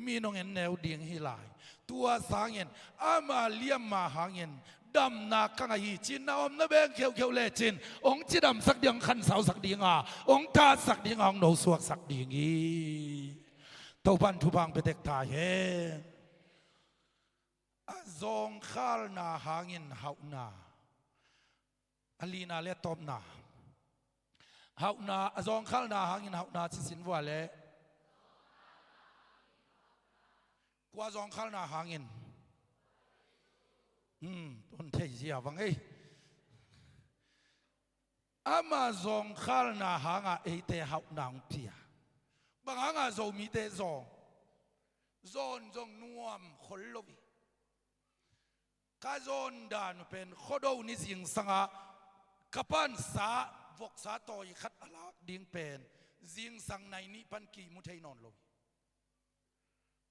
มีน้องเอ็นแนวดิ้งฮิลายตัวสางเอ็นอามาเลียมมาหางเอ็นดำนากังไอจินนาอมนเบงเขียวเขียวเลจินองจีดำสักเดียงขันเสาสักเดียงอ่ะองทาสักเดียงองโนสวกสักเดียงอีตัวพันทุพังไปเด็กตาเฮ Zong khal na hangin hau na alina le tom na hau na azong khal na hangin hau na chi sin wa le kwa zong khal na hangin ton thei zia wang ei ama zong khal na hanga ei te hau nang pia bang hanga zo mi te zong zon zong nuam khol lovi ka zon dan pen khodo ni jing sanga kapan sa vok sa toy khat alak ding pen jing sang nai ni pan ki mu thei non lo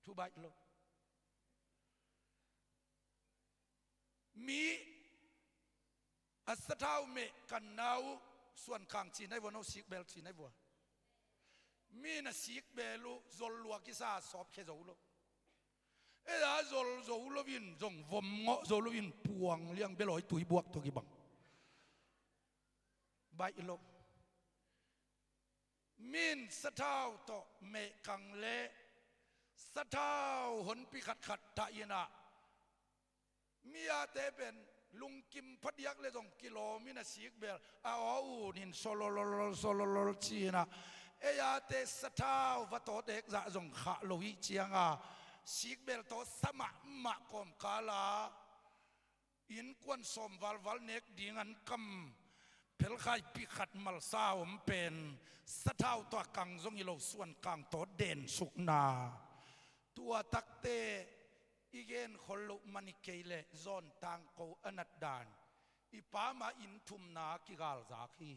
thu bai lo mi asathau me kan nau suan kang chi nai wo no sik bel chi nai wo mi na sik belu zol lua ki sa sop khe zo lo e da zol zo lo vin zong vom ngo zo lo vin puang liang beloi tui buak to ki bang bai lo min sathau to me kang le sathau hon pi khat khat ta ina mia te ben lungkim phadiak le jong kilo mina sik bel a o u nin sololol sololol china e ya te sathau va to dek za jong kha lowi chianga sik bel to sama ma kom kala in kwan som wal wal nek ding an kam pel khai pi khat mal sa om pen sathau to kang jong ilo suan kang to den suk na tua takte igen kholu mani keile zon tang ko anat dan ipa ma in thum na ki gal za khi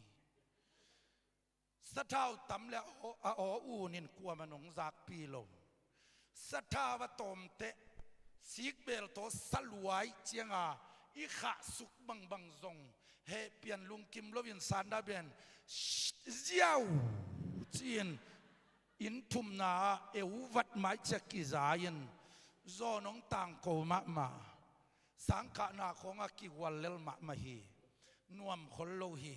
sathau tam le o a o u nin kwa manong zak pi lo satha wa tom te sik bel to saluai chianga i kha suk bang bang zong. He pian lungkim loin sanda ben ziau chin in thum na eu vat mai che ki zain zo nong tang ko ma ma sangka na khonga ki wal lel ma ma hi nuam khol lo hi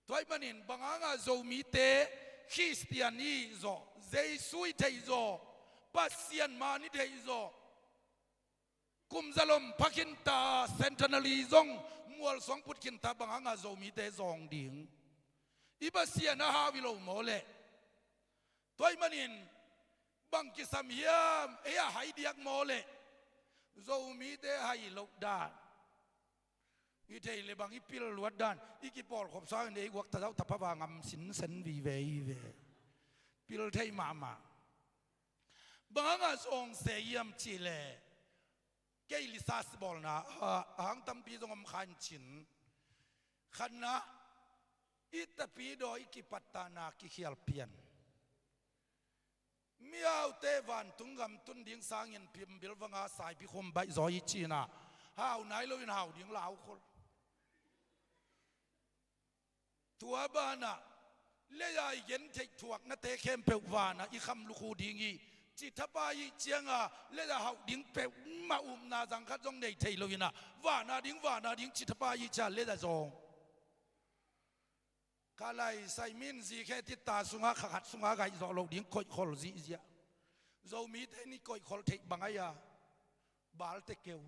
toy manin banga nga zo mi te Christian i zo Jesu i thei zo Pasian ma ni thei zo kum zalom phakin ta centenary zong mual song put kin ta banga nga zo mi te zong ding i Pasian a hawi lo mo le toy manin bang ki sam hiam e a hai diak mo le zo mi te hai lo dan i thei le bang i pil luat dan i ki por khop sa ne wak ta zau thapa wa ngam sin sen vi ve i ve pil thei ma ma banga song se yam chi le ke li sa bol na hang tam pi zong om khan chin khan na i tapi do i ki patta na ki khial pian miao te van tung gam tun ding sang in phim bil wanga sai pi khom bai zoi chi na hau nai lo in hau ding lau khol tua ba na le ya yen thei thuak na te khem pe wa na i kham lu khu ding i chi thapa i chianga le ya hau ding pe ma um na jang khat jong nei thei lo ina wa na ding wa na ding chi thapa i cha le da zong กาไลใส่มินสีแค่ติดตาสุงาขัดสุงาไกจอลกดิ้งคอยคอลจีเจียโจมีเทนี่คอยคอลเทบังไอยาบาลเตเกว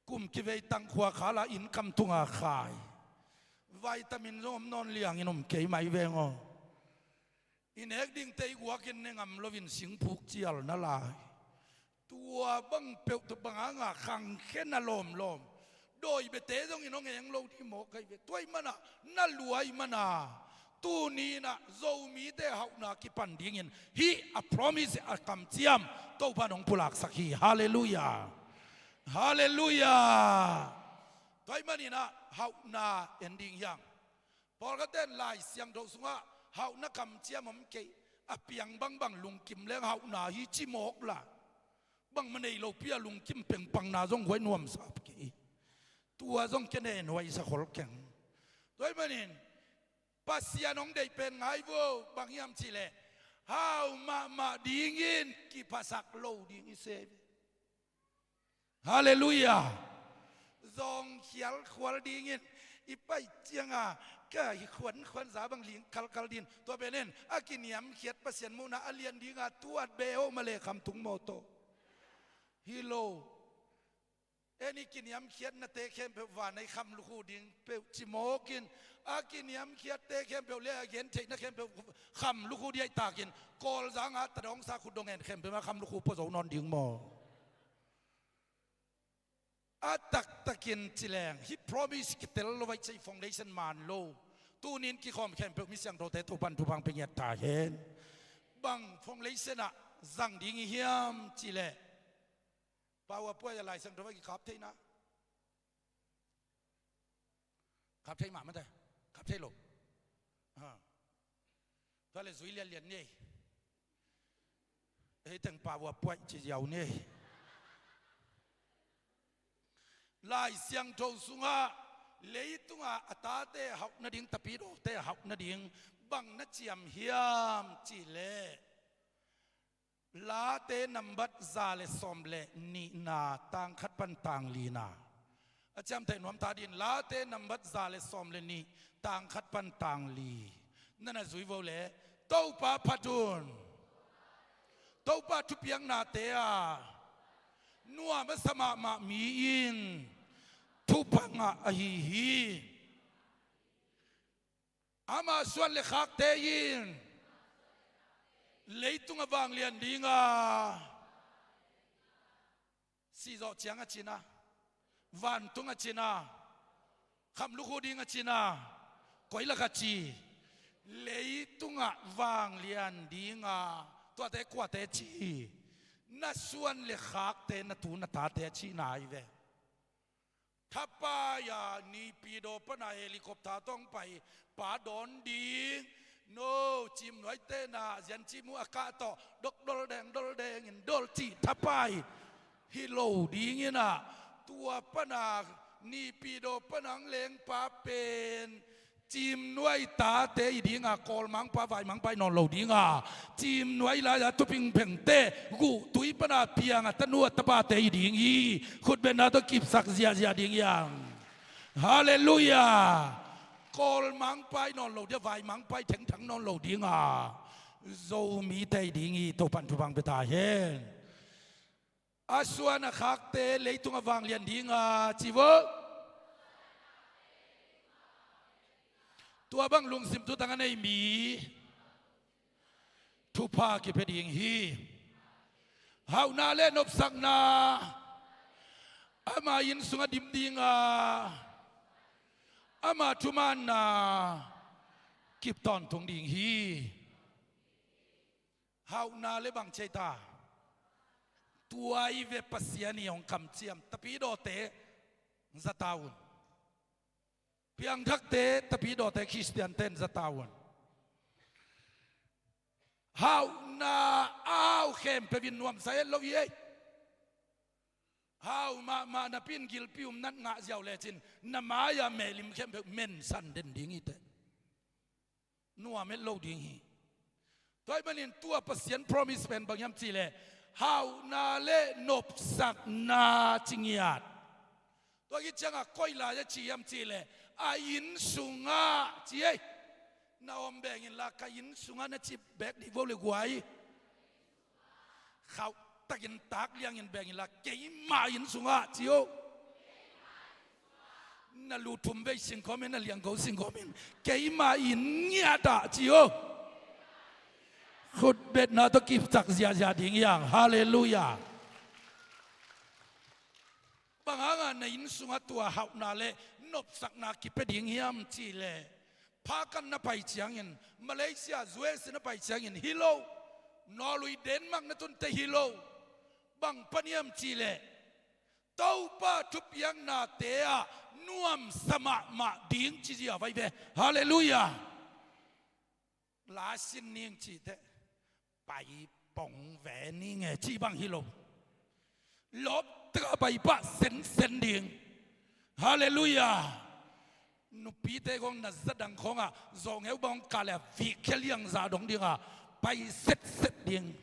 กุมกิเวตังขวาขาลาอินคำตุงอาขายวิตามินรมนอนเลี้ยงอินมเกยไม่เวงออินเอกดิ้งเตยหัวกินเนงำลวินสิงผูกเจียลนาลายตัวบังเปียวตัวบังอ่างขังเข็นอารมณ์ลมโดยเบเตจงอินองเองโลที่หมอไกเวตัวมันน่ะน่ารวยมันน่ะตูนี้น่ะโจมีเตหานากิปันดิ้งอินฮี a promise aคำเจียมตัวพนองปุลักสักฮีฮาเลลูยาฮาเลลูยาตัวมันนี่นะหานาเอ็นดิ้งยังพอก็เต้นลายเสียงโดสุงะหานาคำเจียมผมเกอเปียงบังบังลุงกิมเลี้ยงหานาฮีจิมกละบังมันในโลเปียลุงกิมเป่งปังนาจงไว้นวมสับเกตัวจงเกเนนไว้สักคนแข็งตัวมันนี่ปัสยานองได้เป็นไงวบางยามจีเลฮาวมามาดีงินกิภาษาโลดีงิเซฮาเลลูยาจงเขียลขวลดีงินอีไปเจียงอ่ะก็อีขวัญขวัญสาบังลิงคัลคัลดินตัวเป็นเน่นอากินยำเขียดปัสยานมูนาอเลียนดีงาตัวเบลมาเลยคำทุงโมโตฮิโลเอ็นี่กินยำเขียดนาเตเข้มเปว่าในคำลูกดิงเปจิโมกินอากินยำเขียดเตเข้มเปเลียเย็นเทนะเข้มเปคำลูกดีตากินกอลจางอาตะดองซาขุดดงเอ็นเข้มเปมาคำลูกปะโจนอนดิงโมอาตักตะกินจิแรง he promise กิเตลโลไว้ใจ foundation มันโลตูนินกี่คอมเข้มเปมิเสียงโรเตตุบันทุบังเป็นยัดตาเห็นบัง foundation อะจังดิงเฮียมจิเลปาวะป่วยอะไรสังตัวกี่ขับเทนะขับเทหมามันแต่ขับเทลงฮะตัวเลยสุยเลียนเลียนนี่เฮ้ยถึงปาวะป่วยจีเยาวนี่ลายเสียงโจสุงะเลยตุงะอัตาเตหักนาดิงตะปีโดเตหักนาดิงบังนัดเจียมเฮียมจีเลลาเตนัมบัตซาเลสอมเลนีนาตังขัดปันตังลีนาอาจารย์เทนวมตาดินลาเตนัมบัตซาเลสอมเลนีตังขัดปันตังลีนั่นน่ะสุยโวเลเต้าปาพัดุนเต้าปาทุเปียงนาเตียนัวมัสมามามีอินทุพังะอหิฮีอามาส่วนเลขักเตยินเลยตุงบางเลียนดีงาสีจอเจียงอาจีนาวันตุงอาจีนาคำลูกดีงอาจีนาก้อยละกะจีเลยตุงวางเลียนดีงาตัวเตกว่าเตจีน่าส่วนเลขักเตน่าตูน่าตาเตจีนายเวทัปปายานีปีโดปนาเฮลิคอปเตอร์ต้องไปป่าดอนดีโนจิมหน่อยเตนายันจิมูอากาโตดกดอลแดงดอลแดงอินดอลจีทัปไปฮิโลดีงี้นะตัวปนา Nipidaw panang leng pa pen chim nuai ta te i ding a kawl mang pa vai mang pai non lo ding a chim nuai la ya tuping pheng te gu tui pana piang a tanua tapa te i ding i khut ben na to kip sak zia zia ding yang. Hallelujah. Kawl mang pai non lo dia vai mang pai theng thang non lo ding a zo mi te ding i to pan thu bang pe ta hen. Asuan a khak te leitung a vang lian ding a chivo tua bang lungsim tu tang anei mi thupa ki phe ding hi hau na le nop sak na ama in sunga dim ding a ama thuman na kip ton tung ding hi. Hau na le bang che ta tuai ve pasian i ong kam chiam tapi do te zataun piang thak te tapi do te Christian ten zataun hau na au khem pe vin nuam sai lo ye hau ma ma na pin gil pium nat nga jiao le chin na maya me lim khem pe men san den ding i te nuam lo ding hi. Toy manin tua pasien promise pen bang yam chi le hau na le nop sak na chingiat to ki changa koi la ya chi yam chi le a in sunga chi ei na om beng in la ka in sunga na chi bek di vo le guai khau takin tak liang in beng in la ke ma in sunga chi o na lu thum ve sing khomin na liang ko sing khomin ke ma in nya da chi o khut bet na to kip chak zia zia ding yang. Hallelujah. Banganga na in sunga tua hau na le nop sak na ki pe ding hiam chi le pha kan na pai chiang in Malaysia US na pai chiang in hilo Norway Denmark na tun te hilo bang paniam chi le tau pa thup yang na te a nuam sama ma ding chi zia vai ve. Hallelujah. La sin ning chi te pai pong ve ni nge chi bang hilo lop ta pai pa sen sen ding. Hallelujah. Nu pi te kong na zadang khong a zong eu bang ka le vi kheliang za dong ding a pai set set ding.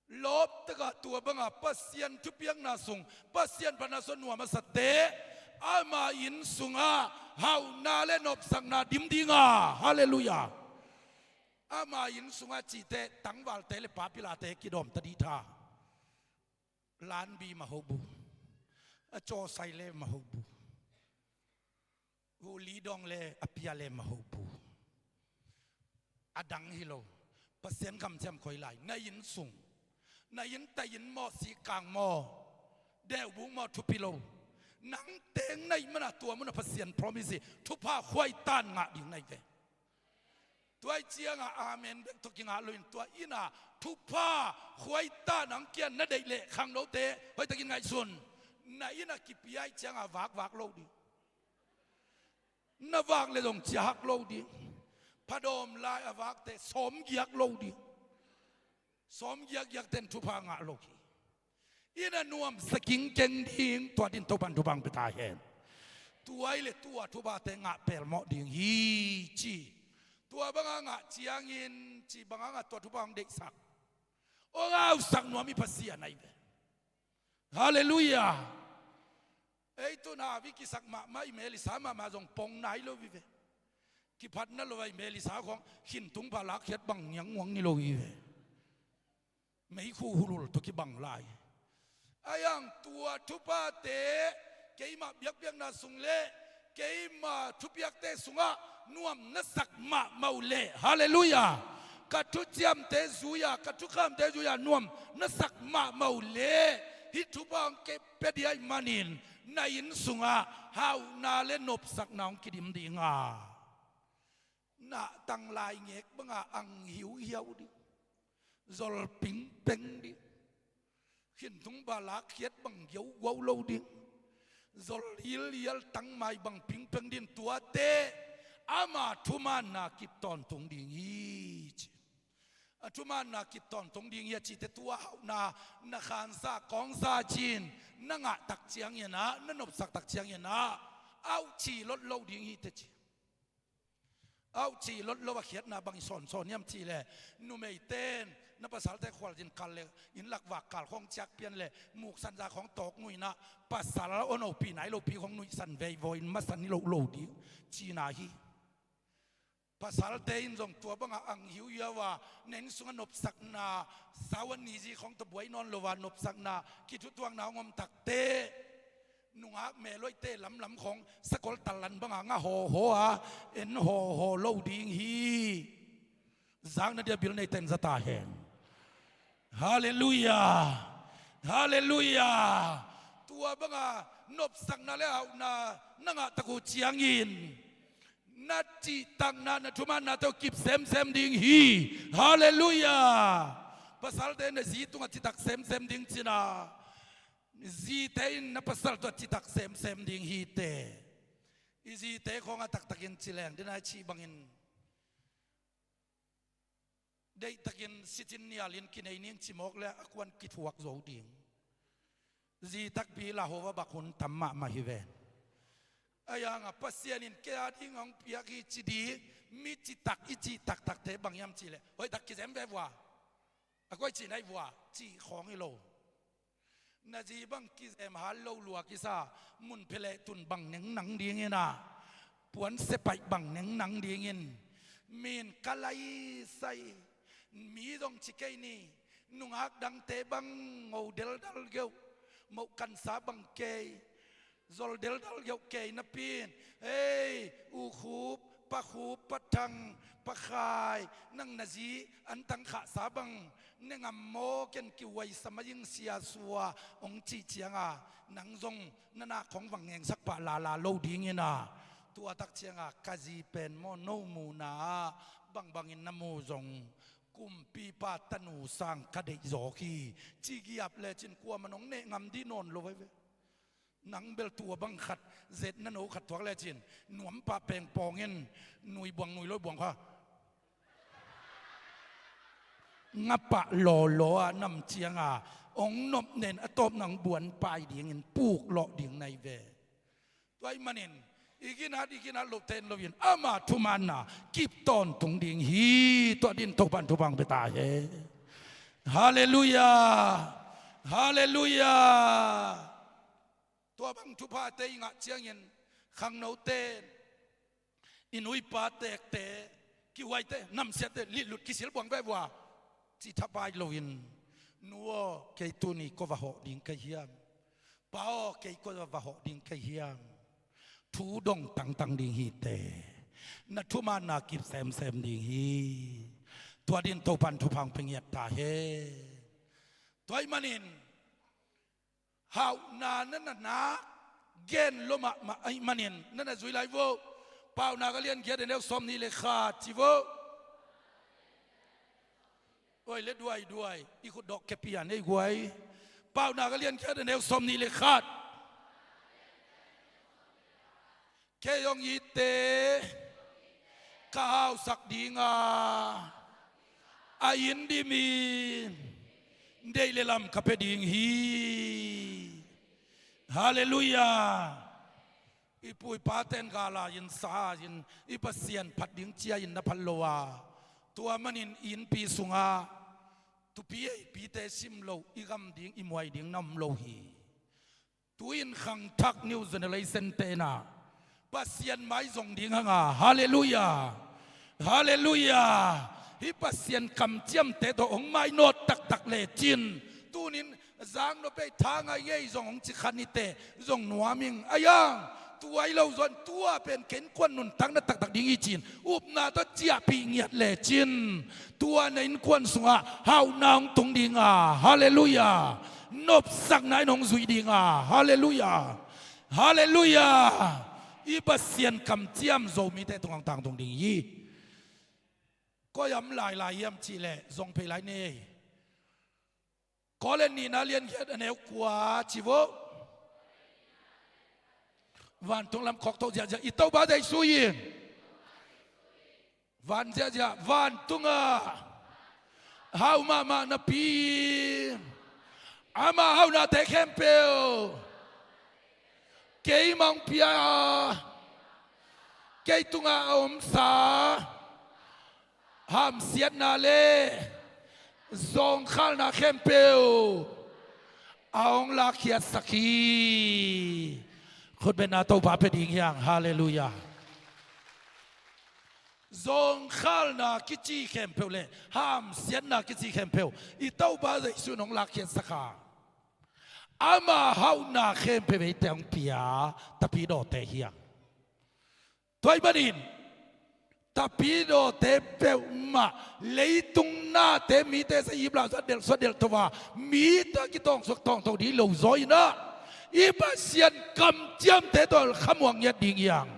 Lop taka tua banga pasian thupiang na sung pasian pana so nuama sate ama in sunga hau na le nop sang na dim dinga. Hallelujah. Ama in sunga chi te tangwal te le papila te kidom tadi tha. Lan bi ma ho bu. A cho sai le ma ho bu. Hu li dong le apia le ma ho bu. Adang hi lo. Pasien kam chem khoi lai. Na in sung na in ta in mo si kang mo. Deu bu mo thu pi lo. Nang teng nei mana tua mana pasien promise thu pa khwai tan nga ding nei ve. Tuai chianga amen bek to kinga loin tua ina thu pa khwai ta nang kian na dei le khang lo te. Hoi takin ngai sun. Na ina ki piai chianga vak vak lo di. Na vak le dong chak lo di. Phadom lai avak te som giak lo di. Som giak giak ten thu pa nga lo ki. Ina nuam saking keng ding tua din to ban tu bang pita hen. Tuai le tua thu ba te nga pel mo ding hi chi. Tua banga nga chiang in chi banga nga tua thu bang dek sak. O ngau sak nuam i pasia nai ve. Hallelujah. Ei tu na vi ki sak ma ma i me li sa ma ma jong pong nai lo vi ve. Ki phat na lo vai me li sa khong hin tung pa lak khiat bang nyang wang ni lo vi ve. Mei khu hulul to ki bang lai. Ayang tua thupa te keima biak biak na sung le keima thupiak te sunga nuam na sak ma mau le. Hallelujah. Ka thu chiam te zuya ka thu kham te zuya nuam na sak ma mau le. Hi thu bang ke pediai manin na in sunga hau na le nop sak naung kidim dinga. Na tang lai ngek banga ang hiu hiu di. Zol ping peng di. Khin tung ba la khiat bang dấu gâu lâu đi. Zol hil yal tang mai bang ping peng din tua te. Ama thuma na kip ton tung di ngi. Atuma na kip ton tong ding ya chi te tua hau na na khan sa kong sa chin na nga tak chiang ya na na nop sak tak chiang ya na au chi lot lo ding hi te chi au chi lot lo wa khiat na bang son son yam chi le nu mei ten na pasal te khwal jin kal le in lak wa kal khong chak pian le muk san za khong tok ngui na pasal ono pi nai lo pi khong nui san vei voin ma san ni lo lo di chi na hi pasal te in zong tua banga ang hiu ya wa nen sunga nop sak na sawan ni ji khong to buai non lo wa nop sak na ki thu tuang na ngom tak te nungak me loi te lam lam khong sakol talan banga nga ho ho a en ho ho lo ding hi zang na dia bil nei ten zata heng. Hallelujah, hallelujah. Tua banga nop sak na le au na nanga taku chiang in na chi tang na na thuma na to kip sem sem ding hi. Hallelujah. Pasal te na zi tunga chi tak sem sem ding china zi te in na pasal to chi tak sem sem ding hi te izi te khonga tak takin chileng dinai chi bangin dei takin sitin nialin kinei ning chimok le akwan kithuak zo ding zi tak bi la hova bakhun tamma ma hi ven ayanga pasianin ke ading ong piak hi chi di mi chi tak i chi tak tak te bangyam chi le hoi tak ki zem ve wa akoi chi nai wa chi khong i lo na ji bang ki zem hal lo lua ki sa mun phele tun bang neng nang ding ina puan se pai bang neng nang ding in min kalai sai mi dong chi ke ni nungak dang te bang ngô del dal geu mo kan sa bang ke zol del dal geu ke na pin hey u khup pa khup pa thang pa khai nang na ji an tang kha sa bang ne ngam mo ken ki wai samaying sia suwa ong chi chianga nang zong na na khong wang ngeng sak pa la la lo ding ina tua tak chianga kaji pen mo no mu na bang bang in namu zong kum pi pa tanu sang ka dei zo khi chi giap le chin kwa manong ne ngam di non lo ve ve nang bel tua bang khat zet na no khat thuak le chin nuam pa peng pong in nui buang nui loi buang kha ngapa lo lo a nam chiang a ong nop nen atop nang buan pai ding in puk lo ding nai ve toy manin igina igina lo ten lo yin ama thuman na kip ton tung ding hi to din to ban thu bang beta he. Hallelujah, hallelujah. Tua bang thu pa te nga chiang in khang no te inui pa tek te ki wai te nam se te li lut ki sil buang ve wa chi tha pai lo in nuo ke tu ni ko va ho ding ke hiam pao ke ko va ho ding ke hiam thu dong tang tang ding hi te na thu ma na kip sem sem ding hi tua din to pan thu phang pengiat ta he toy manin hau na na na na gen lo ma ma ai manin na na zui lai vo pau na ga lian ge de som ni le kha chi vo oi le duai duai i khu dok ke pia nei guai pau na ga lian ge de som ni le khat ke yong i te ka hau sak dinga a in di mi dei le lam ka pe ding hi. Hallelujah. I pui pa ten ga la in sa in i pasian phat ding chia in na phal lowa tua manin in pi sunga tu pi ei pi te sim lo i gam ding i muai ding nam lo hi tuin khang thak new generation te na pasian mai zong ding hanga. Hallelujah, hallelujah. Hi pasian kam chiam te to ong mai not tak tak le chin tunin zang no pe tha ngai ngei zong ong chi khani te zong nuaming ayang tuai lo zon tua pen ken kwan nun tang na tak tak ding i chin up na to chia pi ngiat le chin tua na in kwan sunga hau naung tung ding a. Hallelujah. Nop sak nai nong zui ding a. Hallelujah, hallelujah. I pasian kam chiam zo mi te tung tang tung ding yi ko yam lai lai yam chi le zong pe lai ne ko le ni na lian hiat aneu kwa chi vo van tung lam khok to ja ja i to ba dai su yin van ja ja van tunga. Hau ma ma na pi. Ama hau na te khem peu. Keimang pia. Kei tunga a um sa. Ham siat na le zong khal na khem peu. Aung la khiat sakhi. Khut ben na to pa pe ding yang. Hallelujah. Zong khal na kichi khem peu le ham sian na kichi khem peu. I to ba zai su nong la khiat sakha. Ama hau na khem pe ve teng pia tapi do te hiang. Toy banin tapi do te pe ma leitung na te mi te sa ibla sa del sa del towa mi ta ki tong sok tong to di lo zoi na i pa sian kam chiam te to khamuang ya ding yang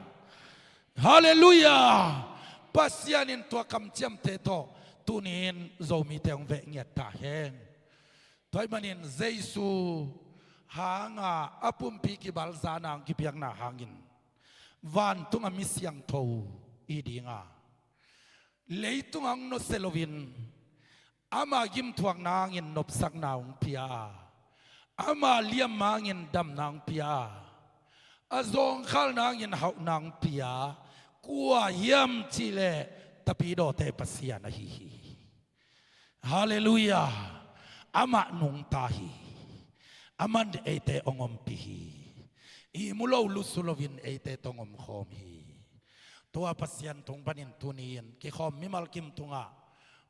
hallelujah pasian in tua kam chiam te to tunin zo mi te ong ve ngiat ta heng toy manin jesu hanga apum pi ki bal zanang ki piang na hangin Vantung a misiang tho i dinga. Leitung ang no selovin ama gim thuang nangin nop sak naung pia. Ama liam mangin dam nang pia. Azong khal nangin hau nang pia. Kua hiam chi le tapi do te pasian a hi hi. Hallelujah. Ama nung ta hi. Aman ete ongom pi hi. I mulo lusulovin ete tongom khom hi. Tua pasian tung panin tunin ki khom mimal kim tunga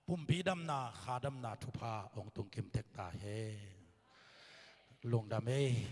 pumpi dam na khadam na thupa ong tung kim tek ta he. Lung dam e.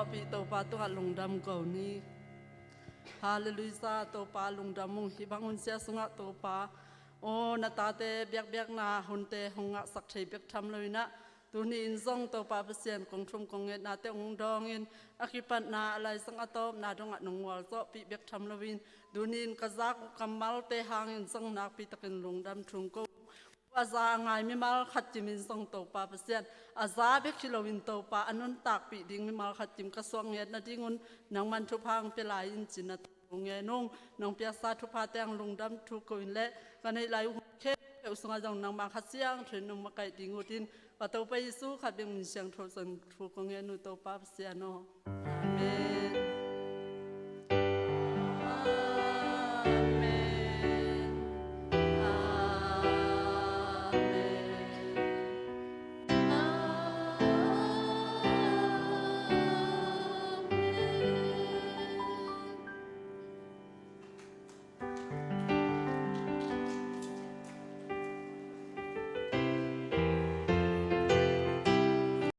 zo pi to pa tu lungdam ko ni. Hallelujah to pa lungdam mung hi bangun sia sunga to pa o na ta te biak biak na hun te hunga sak thei biak tham loina tu ni in zong to pa pasian kong thum kong nge na te ung dong in akipat na alai sang atop na dong nungwal zo pi biak tham loin dunin kazak kamal te hang in zong nak pi takin lungdam thung ko aza ngai mi mal khat chim in song to pa pasian aza bek khilo in to pa anun tak pi ding mi mal khat chim ka suang nget na dingun nang man thu phang pe lai in chin na nge nung nong pia sa thu pha teng lungdam thu ko in le kanai lai khe usunga jong nang ma khat siang thrin nung ma kai dingutin pa to pa Yesu khat bing min siang tho san thu ko nge nu to pa pasian no.